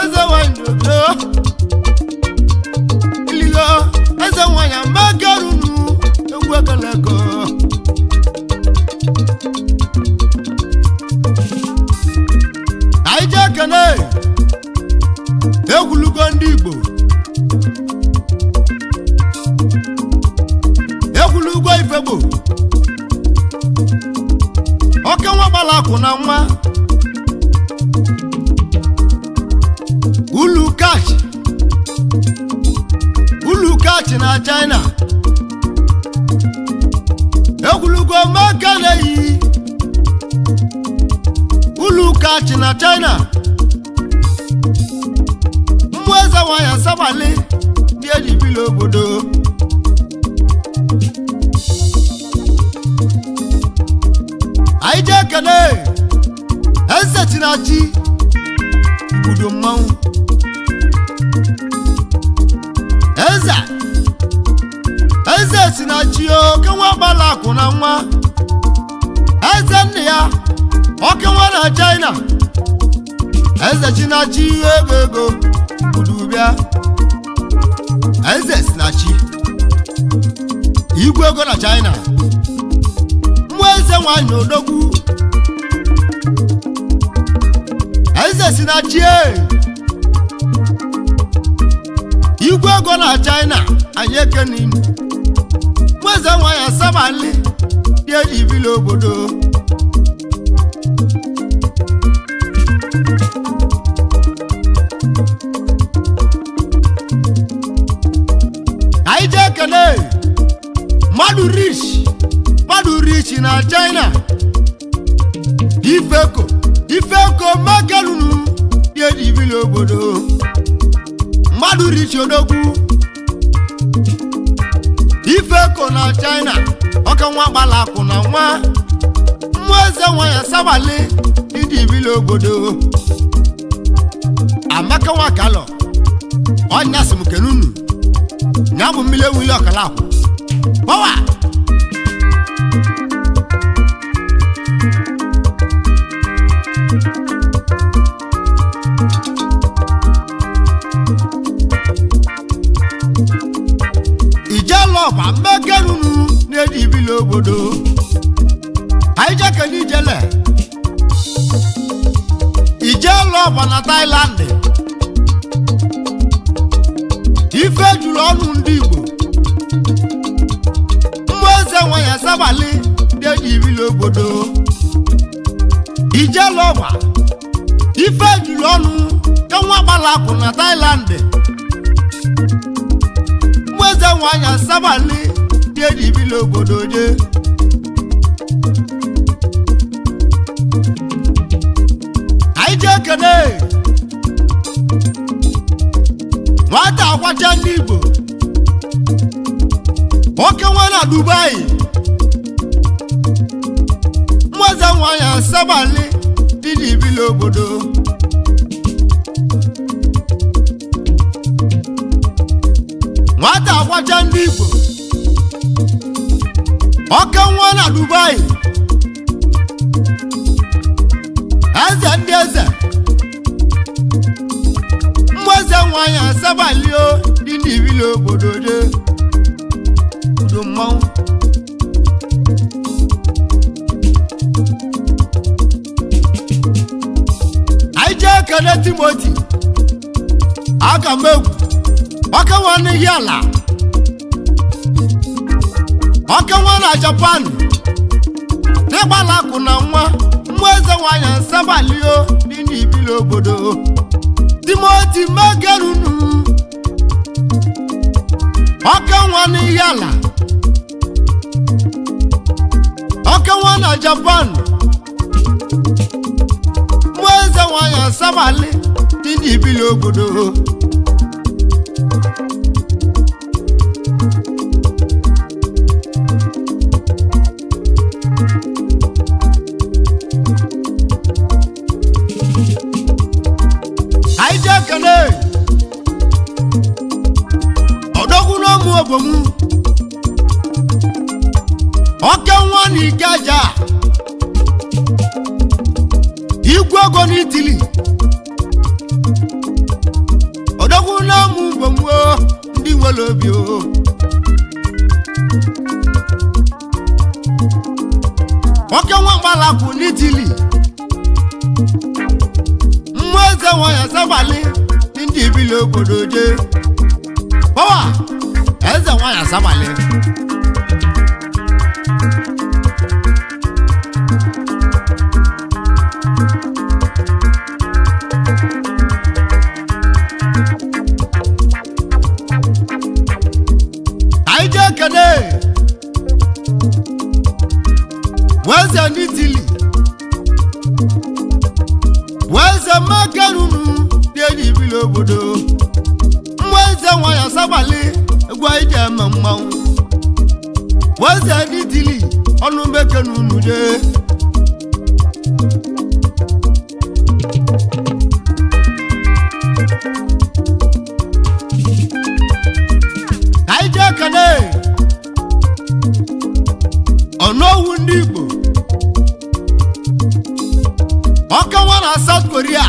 eze nwanyị odo iligo eze nwanyị amagarunu egwu ekeleko. Anyị jee kene egwulugo ndị Igbo egwulugo ifegbo oke nwa gbara akụ na nwa ulu kachi ulu kachi na China egwulugo maka na-eyi ulu kachi na China. Mmụọ eze nwanyị asabalị ndị eji bili obodo. Anyị jee kene eze chinachi igbudo mmanwụ eze eze chinachi oke nwa gbara akụ na nwa eze nna ya oke nwa na China. Eze Chinachi ego ego udubịa. Eze Sinachi igwe ego na China. Mmụọ eze nwanyị odogwu. Eze Sinachi igwe ego na China anyị ekeninu. Mmụọ eze nwanyị asabali dị eji bili obodo. Anyị jee kele mmadụ rich, mmadụ rich na China. Ifeko ifeko makelunu dị eji bili obodo. Mmadụ rich odogwu. Ifeko na China ọka nwa gbala akwụ na nwa. Mmụọ eze nwa ya sabali ịdị ibili obodo. Amaka nwa kalọ ọnya sị m kenunu ya bụ mmiri ewuli ọkala akwụ pọwa. Ijelọba mmekenunu na-eji ibili obodo. Anyị jekene ijele Ijelọba na Thailand. Ife juru ọnụ ndị Igbo. Mmụọ eze nwa ya sabali ndị eji ibili obodo. Ijelọba ife juru ọnụ ka nwa gbara akwụ na Thailand. Mmụọ eze nwa ya sabali ndị eji ibili obodo je. Anyị jee kene nwata akwacha ndị Igbo nwoke nwa na Dubai. Mmụọ eze nwa ya sabali dị n'ibili obodo. Nwata akwacha ndị Igbo oke nwa na Dubai. Eze ndị eze. Mmụọ eze nwa ya sabali o dị n'ibili obodo je. Udo mmanwụ. Anyị jee kele Timoti aka m egwu ọka nwa n'ihi ala ọka nwa na Japan n'ịgbala akụ na nwa. Mmụọ eze nwanyị asabalio dị n'ibili obodo. Timoti megerunu ọka nwa n'ihi ala ọka nwa na Japan. Mmụọ eze nwanyị asabali dị n'ibili obodo. Anyị jee kene ọdọgwu n'ụmụ obomu oke nwa na ike aja igwe ego n'itili. Ọdọgwu n'ụmụ obomu ndị nwere obi o. Oke nwa mgbalapụ n'itili. Mmụọ eze nwa ya sabali ndị ibili obodo je. Pọwa eze nwa ya sabali. Anyị jee kene weze n'itili weze mmakerunu dị enyi ibili obodo. Mmụọ eze nwa ya sabali egwu anyị ji eme mmanwụ. Weze n'itili ọnụ mekenunu je. Ka anyị jee kene ọnụowu ndị Igbo ọka nwa na South Korea.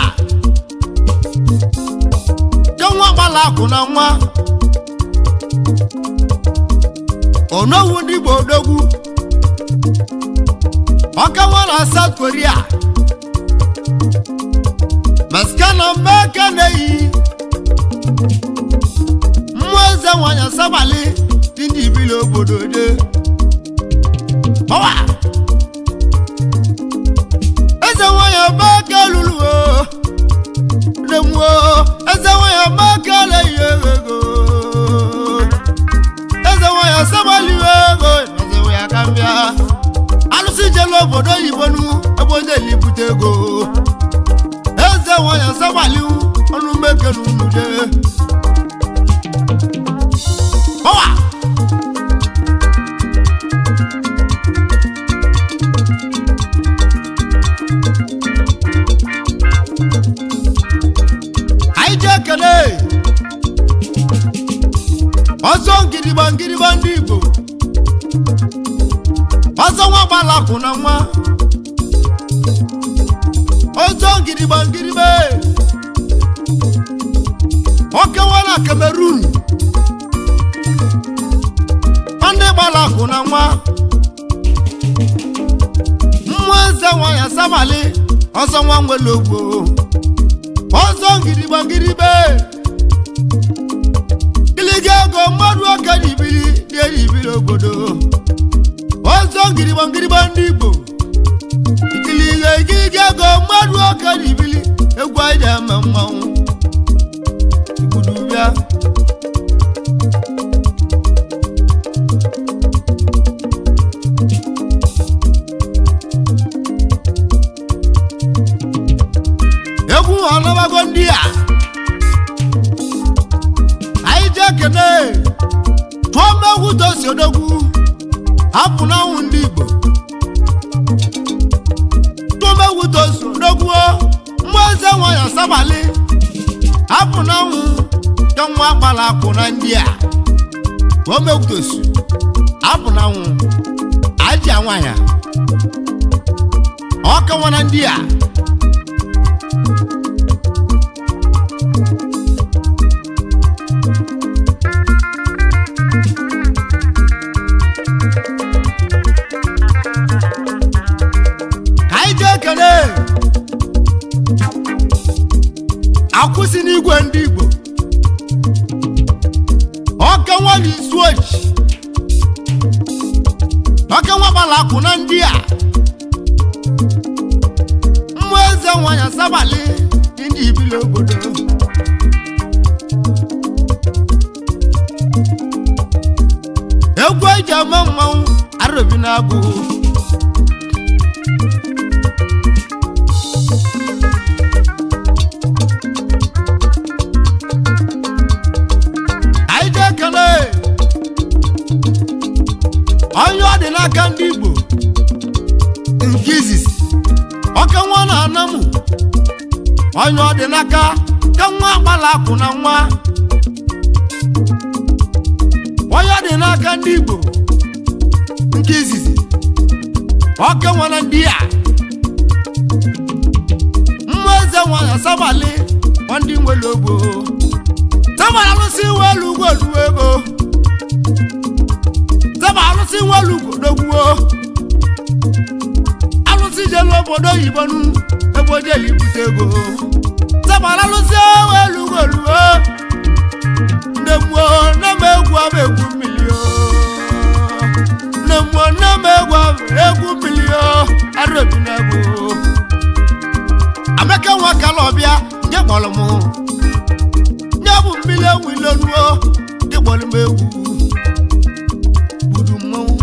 Nwa gbala akụ na nwa onowu ndị Igbo odogwu ọka nwa na South Korea maskana mbeka na-eyi mmụọ eze nwanyị asabalị dị ndị ibili obodo de ọwa eze nwanyị mbeka lulu o ndemuo eze nwanyị mbeka na-eyi ego eze nwanyị asabalị ego eze nwanyị aka mbịa alụsị jelu obodo oyibo nu ebe onye elibute ego eze nwanyị asabalị ọnụ mmeke na unu de ọwa anyị jee kele ọzọ ngịrịgba ngịrịgba ndị Igbo ọzọ nwa gbalakwụ na nwa ọzọ ngịrịgba ngịrịgba okewa na Cameroon ndị gbalakwụ na nwa mmụọ eze nwa ya sabalị ọzọ nwa nwere ogbo ọzọ ngịrịgba ngịrịgba gịlịga ego mmadụ oke n'ibili dị eribili obodo ọzọ ngịrịgba ngịrịgba ndị Igbo ikiliga igiliga ego mmadụ oke n'ibili egwu anyị ama mmanwụ igbudu bịa egwu ọnụbago ndị a anyị jee kene tụọ mmegwu tosi odogwu hapụ n'anwụ ndị Igbo tụọ mmegwu tosi odogwu mmụọ eze nwanyị asabalị hapụ n'anwụ ka nwa agbala akwụ na ndị a tụọ mmegwu tosi hapụ n'anwụ aja nwanyị ọka nwa na ndị a ka anyị jee kele akwụsị n'igwe ndị Igbo ọka nwa na isu oji ọka nwa gbara akwụ na ndị a mmụọ eze nwanyị asabalị dị ndị ibili obodo egwu eji ama mmanwụ arụbi na-abụ anyị jee kele onye ọ dị n'aka ndị Igbo nke izizi ọka nwa na-anamụ onye ọ dị n'aka ka nwa agbala akwụ na nwa onye ọ dị n'aka ndị Igbo nke izizi ọka nwa na ndị a mmụọ eze nwa na asabalị ndị nwere ogbo sábà alụsị welu ugwu oluwo ego sábà alụsị welu ugwu odogwuo alụsị jelu obodo oyibo nu ebe oje ibute ego sábà alụsị welu ugwu oluwo nne mmụọ nne m egwu ama egwu mmiri o nne mmụọ nne m egwu ama egwu mmiri o arụbi na egwu amaka nwa kala ọbịa nke kpọrọ m nye bụ mmiri enwu ilenuo ndị gbọrọ m egwu gburu mmọnwụ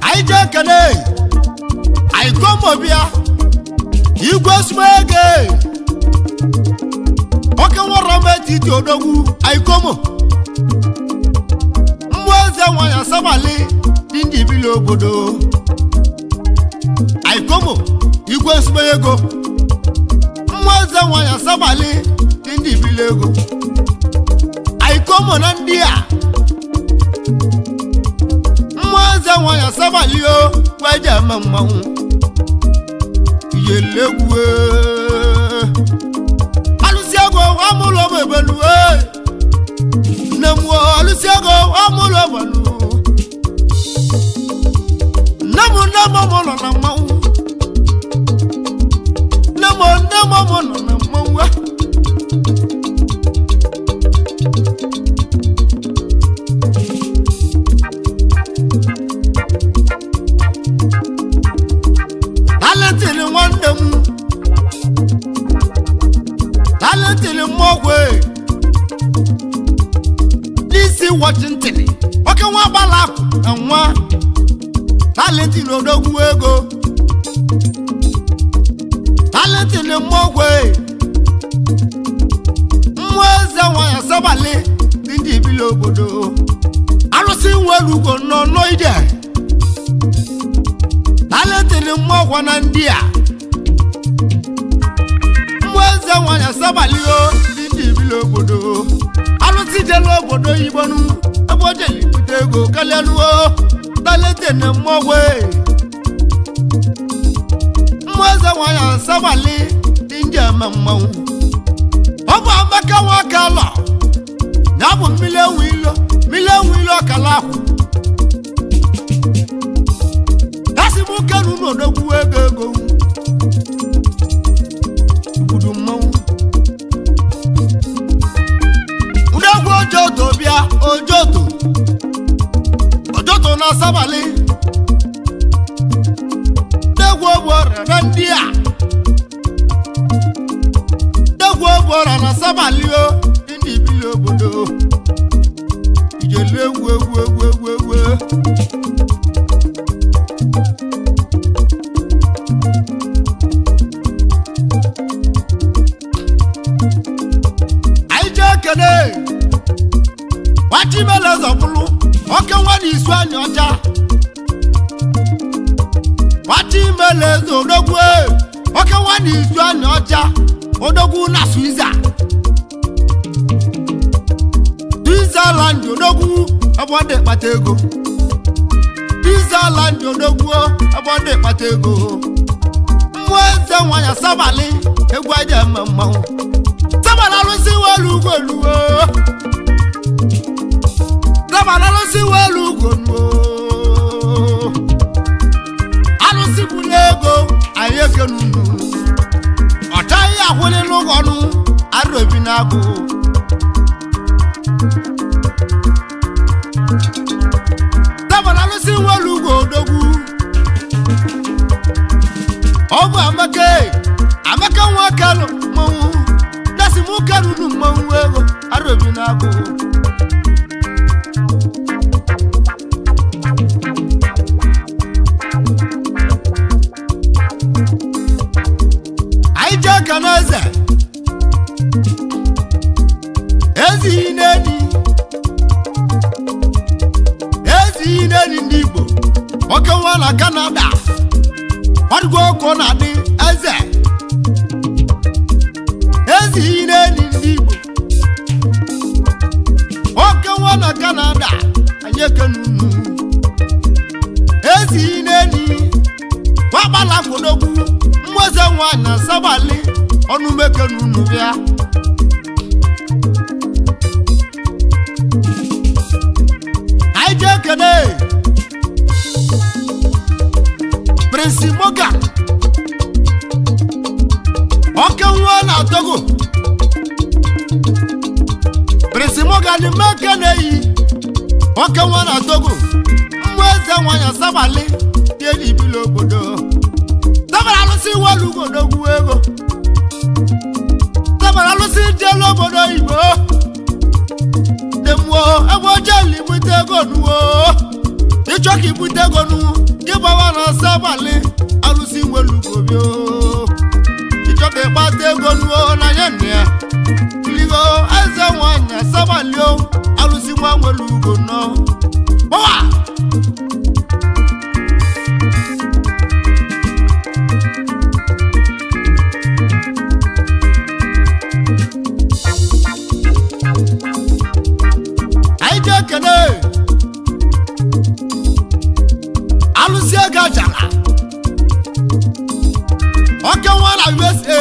anyị jee kene anyị gomobịa igwe sumege oke nwọrọ m etiti odogwu anyị gomo mmụọ eze nwanyị asabalị dị ndị ibili obodo aikomo igwe nsogbe ego mmụọ eze nwanyị asabalị dị ndị ibili ego aikomo na ndị a nwanyị asabalio gwaje ama mmanwụ iyelegwu alụsị ego amụlọ m ebelu nne m alụsị ego amụlọ ebelu nne m nne m mụ nọ na mmanwụ nne m nne m mụ nọ na mmanwụ. Talentiri nwanne m talentiri mmọgwe n'isi Washington oke nwa gbala akụ na nwa talentiri odogwu ego talentiri mmọgwe mmụọ eze nwanyị asabalị dị ndị ibili obodo arụsị nwere ugo nọ n'ije talentiri mmụọ na ndị a mmụọ eze nwanyị asabalio ndị ndị ibili obodo alụsị jelu obodo yibonu ebe o jeli bute ego kalịaluo talentiri mmụọ mmụọ eze nwanyị asabalị dị ndị ama mmanwụ. Ọ bụ amaka nwaka lọ ya bụ mmiri enwe ilo mmiri enwe ilo ọkala ahụ kenu n'odogwu ego ego igbudu mmanwụ udogwu ojoto bịa ojoto ojoto na asabalị degwu ogbu ọrịa na ndị a degwu ogbu ọrịa na asabalị o ndị ndị ibili obodo ijelu egwu egwu egwu egwu egwu. Ekene nwachibele zọbụlụ oke nwa na isu anya ọcha nwachibele eze odogwu oke nwa na isu anya ọcha odogwu na Swiza Switzerland odogwu ebe ọ dị kpata ego Switzerland odogwu ebe ọ dị kpata ego mmụọ eze nwanyị asabalị egwu aja eme mmanwụ sábàlá ló sí wẹ́lú gòlù o sábàlá ló sí wẹ́lú gòlù o alụsị buru ego anyị ekenunu ọcha ihe akwụlị n'ụgwọnụ arụbi na-agụ sábàlá ló sí wẹ́lú gòdogwu ọ bụ amaka amaka nwa kalụ mmanwụ dasi mụ karuru mmanwụ ego arobi na-abụ anyị jee ka na eze ezighi n'enyi ezighi n'enyi ndị Igbo oke nwa na Kanada ọdụgo ọkụ na-adị eze ezighi n'enyi ndị Igbo oke nwa na Kanada anyị ekenunu ezighi n'enyi nwagbala kwodogwu mmụeze nwanyị na sabalị ọnụmekenunu bịa anyị jee kene Prince Morgan oke nwa na Togo Prince Morgan mekeneyi oke nwa na Togo mmụọ eze nwanyị asabalị dị enyi ibili obodo sabara alụsị welugodogwu ego sabara alụsị jelu obodo igbo dị mmụọ ebe ojeli bute ego nuwo ịchọ ka ibute ego nu gị gbawa na asabalị alụsị welugobio ịchọ ka ịkpata ego nuo na ya nna ya ligo eze nwanyị asabalị o alụsị nwa nwere ugo nọ gbawa. Anyị jee kene ego achala oke nwa na USA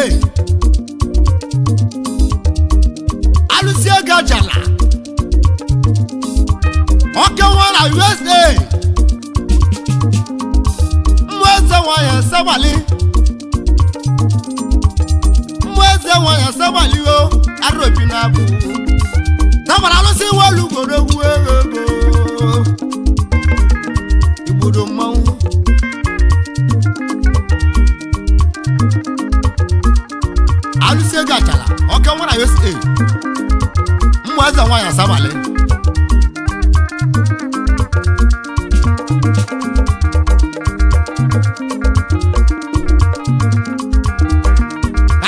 alụsị ego achala oke nwa na USA mmụọ eze nwanyị asabali mmụọ eze nwanyị asabali o arobi na-abụ tabara alụsị welu ugboro egwu ego igbodo mmanwụ alụsị ego achala ọka nwa na USA mmụọ eze nwanyị asabalị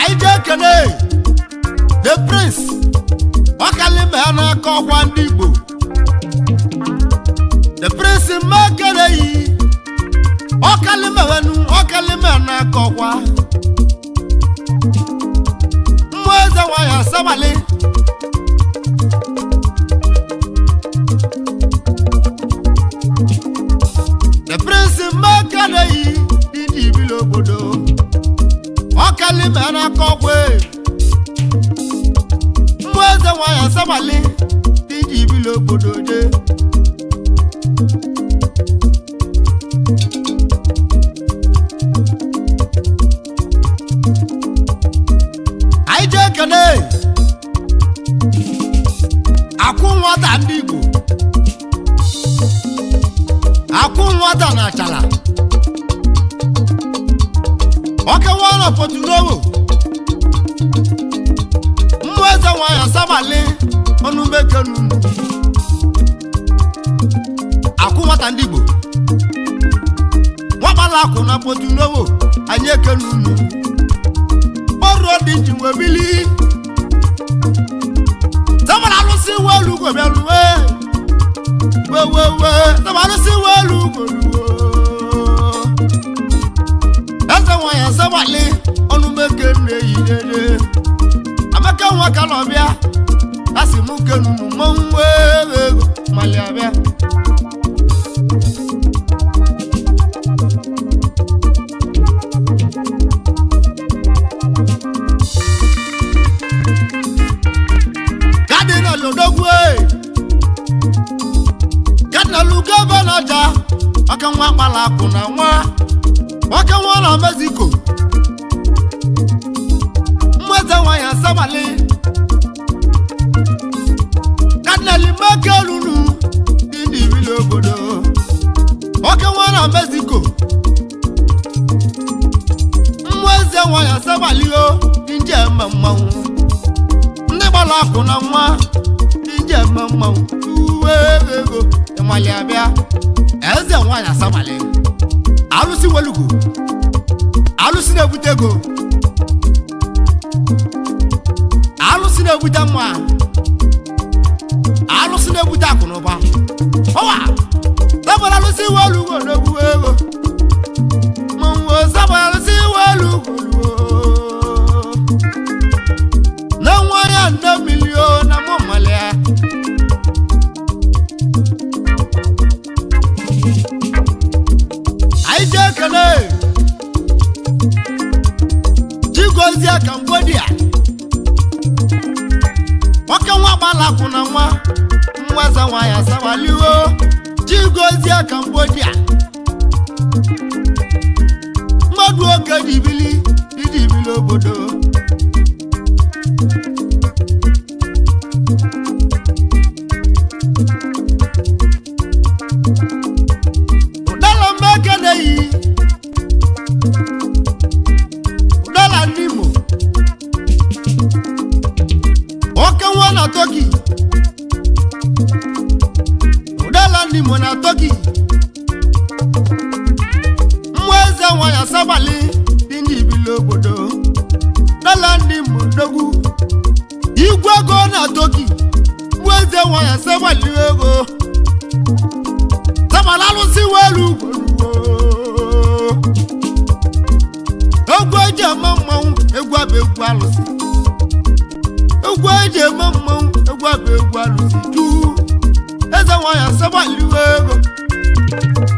anyị jee kene the prince ọkalime ha n'aka ọkwa ndị Igbo the prince mekere yi ọkalime wenu ọkalime n'aka ọkwa mmụọ eze nwanyị asabalị the prince mekere yi iji ibili obodo ọkalime n'aka ọkwa mmụọ eze nwanyị asabalị iji ibili obodo jee. Anyị jee kene akwụ nwata ndị Igbo akwụ nwata na achala ọkewa na Porto-Novo mmụọ eze nwanyị asabalị ọnụmekenu akwụ nwata ndị Igbo nwakpala akwụ na Porto-Novo anyị ekenu unu ọrụ dị ji nwe bili sábàlá alụsị welu gòbịalụ wee wewewe sábàlá alụsị welu gòluwo eze nwanyị asabalị ọnụ meke nne-eyi dede amaka nwa ka nọ bịa asị mụ kenunu mmanwụ wee ego mali abịa. Kadinal odogwu e kadinal ugebe n'ọja ọka nwa kpala akụ na nwa ọka nwa na Mexico mmeze nwanyị asabalị kadinal mekelunu dị n'ibili obodo ọka nwa na Mexico mmeze nwanyị asabalị o dị nje mma mmanwụ ndị gbara akụ na nwa ndị nje eme mmanwụ uwe ego ịmali abịa eze nwanyị asabalị alụsị welugo alụsị na-ebute ego alụsị na-ebute mma alụsị na-ebute akụ na ụba ọwa zabara alụsị welugo na-egwu ego mmanwụ zabara alụsị welugo na nwa ya nne milion na mụ malia. Anyị jee kele Chigozie Cambodia nwoke nwa gbalapụ na nwa nwaza nwa ya sawaliwo Chigozie Cambodia mmadụ oke jibili iji bili obodo. Ụdala mmekeneyi ụdala n'Imo oke nwa na Turkey ụdala n'Imo na Turkey mmụọ eze nwanyị asabalị dị n'ibili obodo ụdala n'Imo dogwu igwe ego na Turkey mmụọ eze nwanyị asabalị ego sábàlá ló sí wẹ́lú gbòlúwò. Egwu eji eme mmanwụ egwu abụ egwu alụsị. Egwu eji eme mmanwụ egwu abụ egwu alụsị juu. Eze nwanyị asabaliwe ego.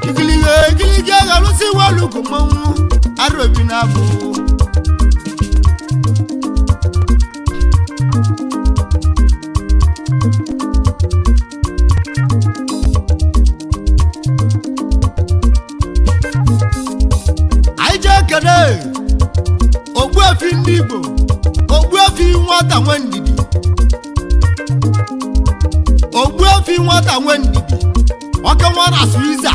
Igilihe Igiligi alụsị welugo mmanwụ arobi na-abụ. Anyị jee kene Ogbuefi ndị Igbo, Ogbuefi nwata nwe ndidi, Ogbuefi nwata nwe ndidi, ọka nwa na Swiza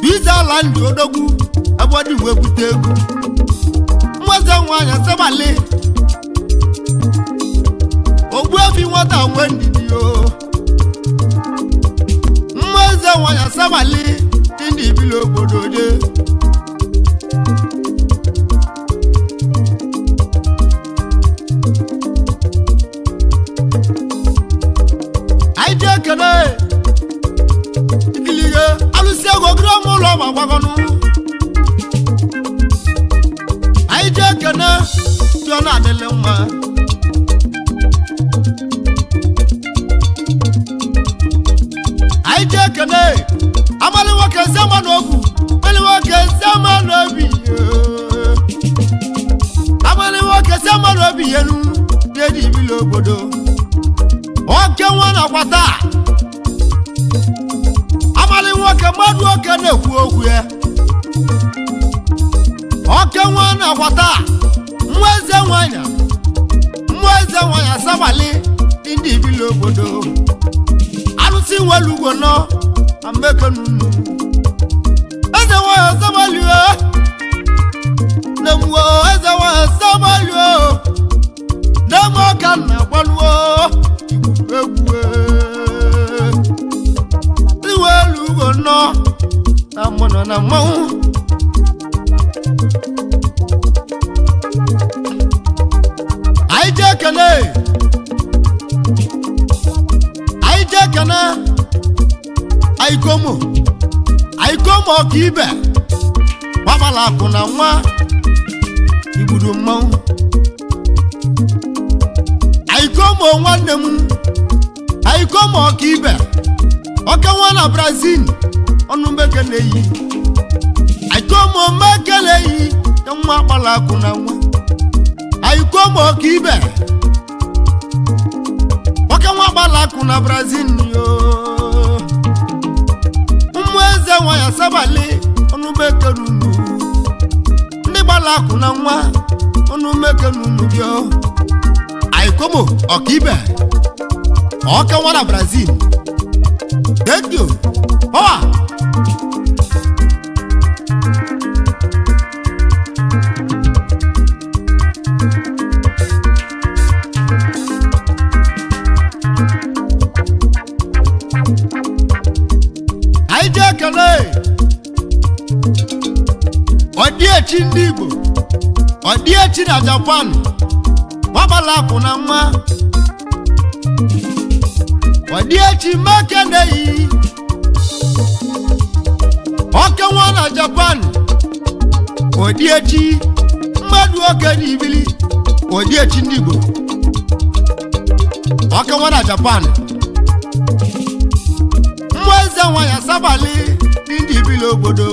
Switzerland odogwu ebe dị wee bute ego. Nweze nwanyị asabali Ogbuefi nwata nwe ndidi o, nweze nwanyị asabali ndị ibili obodo je. Anyị jee kene ikilige alụsị ego gịrị ọmụ ụlọ ma gbagọnụ. Anyị jee kene dị ọ na-adịlị mma. Anyị jee kene amalị nwoke nzema n'okwu, amalị nwoke nzema n'obi yoo. Amalị nwoke nzema n'obi yenu dị ibili obodo. Oke nwa na-akwa taa amalị nwoke mmadụ oke na-ekwu okwu ya. Oke nwa na-akwa taa nwa eze nwanyị, nwa eze nwanyị asabalị ndị ibili obodo. Alụsị nwere ugwo nọ amekenunu eze nwanyị asabalị o nne m o, eze nwanyị asabalị o nne m, ọka na-agbalụo egwu iwe elu ugwo nọ na mụ nọ na mmanwụ. Anyị jee kene, anyị jee kene aikomo aikomo ọka ibe gbabala akụ na nwa igbudu mmanwụ. Aikomo nwanne m, aikomo ọka ibe ọka nwa na Brazil ọnụ meke na-eyi aikomo meke na-eyi nwa agbala akụ na nwa. Aikomo ọka ibe ọka nwa agbala akụ na Brazil yo. Ụmụ eze nwa ya sabali ọnụ meke n'unu ndị gbala akụ na nwa ọnụ meke n'unu bịa. Aikomo ọka ibe ọka nwa na Brazil. Thank you. Power. Anyị jee kele ọdịechi ndị Igbo, ọdịechi na Japan gbabala akụ na nwa. Ọdịechi mekeneyi oke nwa na Japan. Ọdịechi mmadụ oke n'ibili ọdịechi ndị Igbo oke nwa na Japan. Mmụọ eze nwa ya sabali ndị ibili obodo.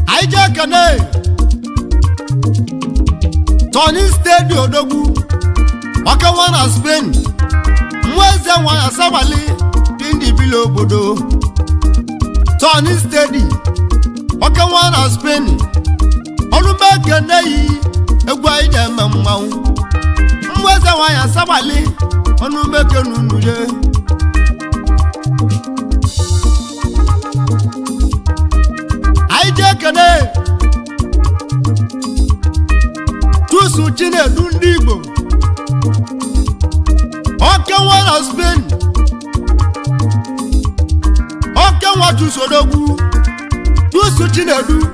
Anyị jee kene Tony Steady odogwu ọka nwa na Spain. Mmụọ eze nwa ya sabali dị ndị ibili obodo. Tony Steady ọka nwa na Spain ọnụmekeneyi egwu anyị na-eme mmanwụ. Mmụọ eze nwa ya sabali ọnụmekenunuje. Anyị jee kene Tusu Chinedu ndị Igbo oke nwa na Spain. Oke nwa Tusu odogwu Tusu Chinedu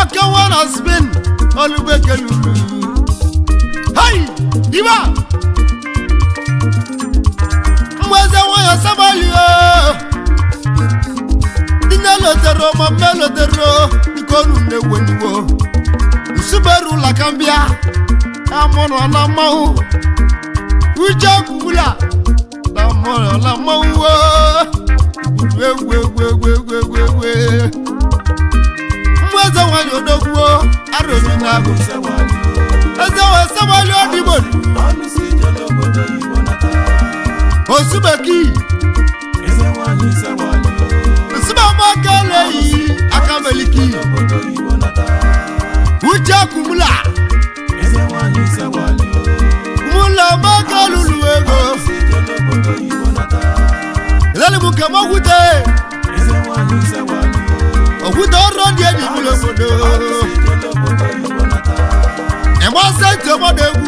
oke nwa na Spain olubekelulu. Hai iba mgbeze nwayọ sabali o nne lotero ma mme lotero ikonu na-eweniwo nsuberu lakambịa Amụrụ na mmanwụ uche kwubula na mụrụ na mmanwụ egwu egwu egwu egwu egwu egwu egwu. Mmụ eze nwanyị odogwuo arụbi na agụ eze wee sabali odigbo osubeki osubamaka eleyi akameliki uche kumula kumula maka lulu ego elelimu kemọkwute okwute ọrụ dị enyi mmiri obodo ịgbasa ntị ọmọdụ egwu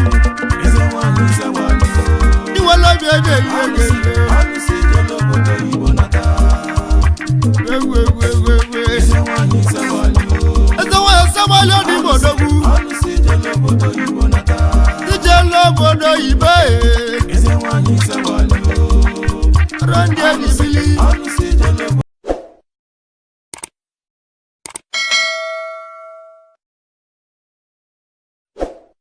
iwele obi eji eri ego egwu egwu egwu egwu egwu eze nwanyị sagbali ọdịgbo odogwu ije n'obodo oyibo ọrụ ndị enyi bili.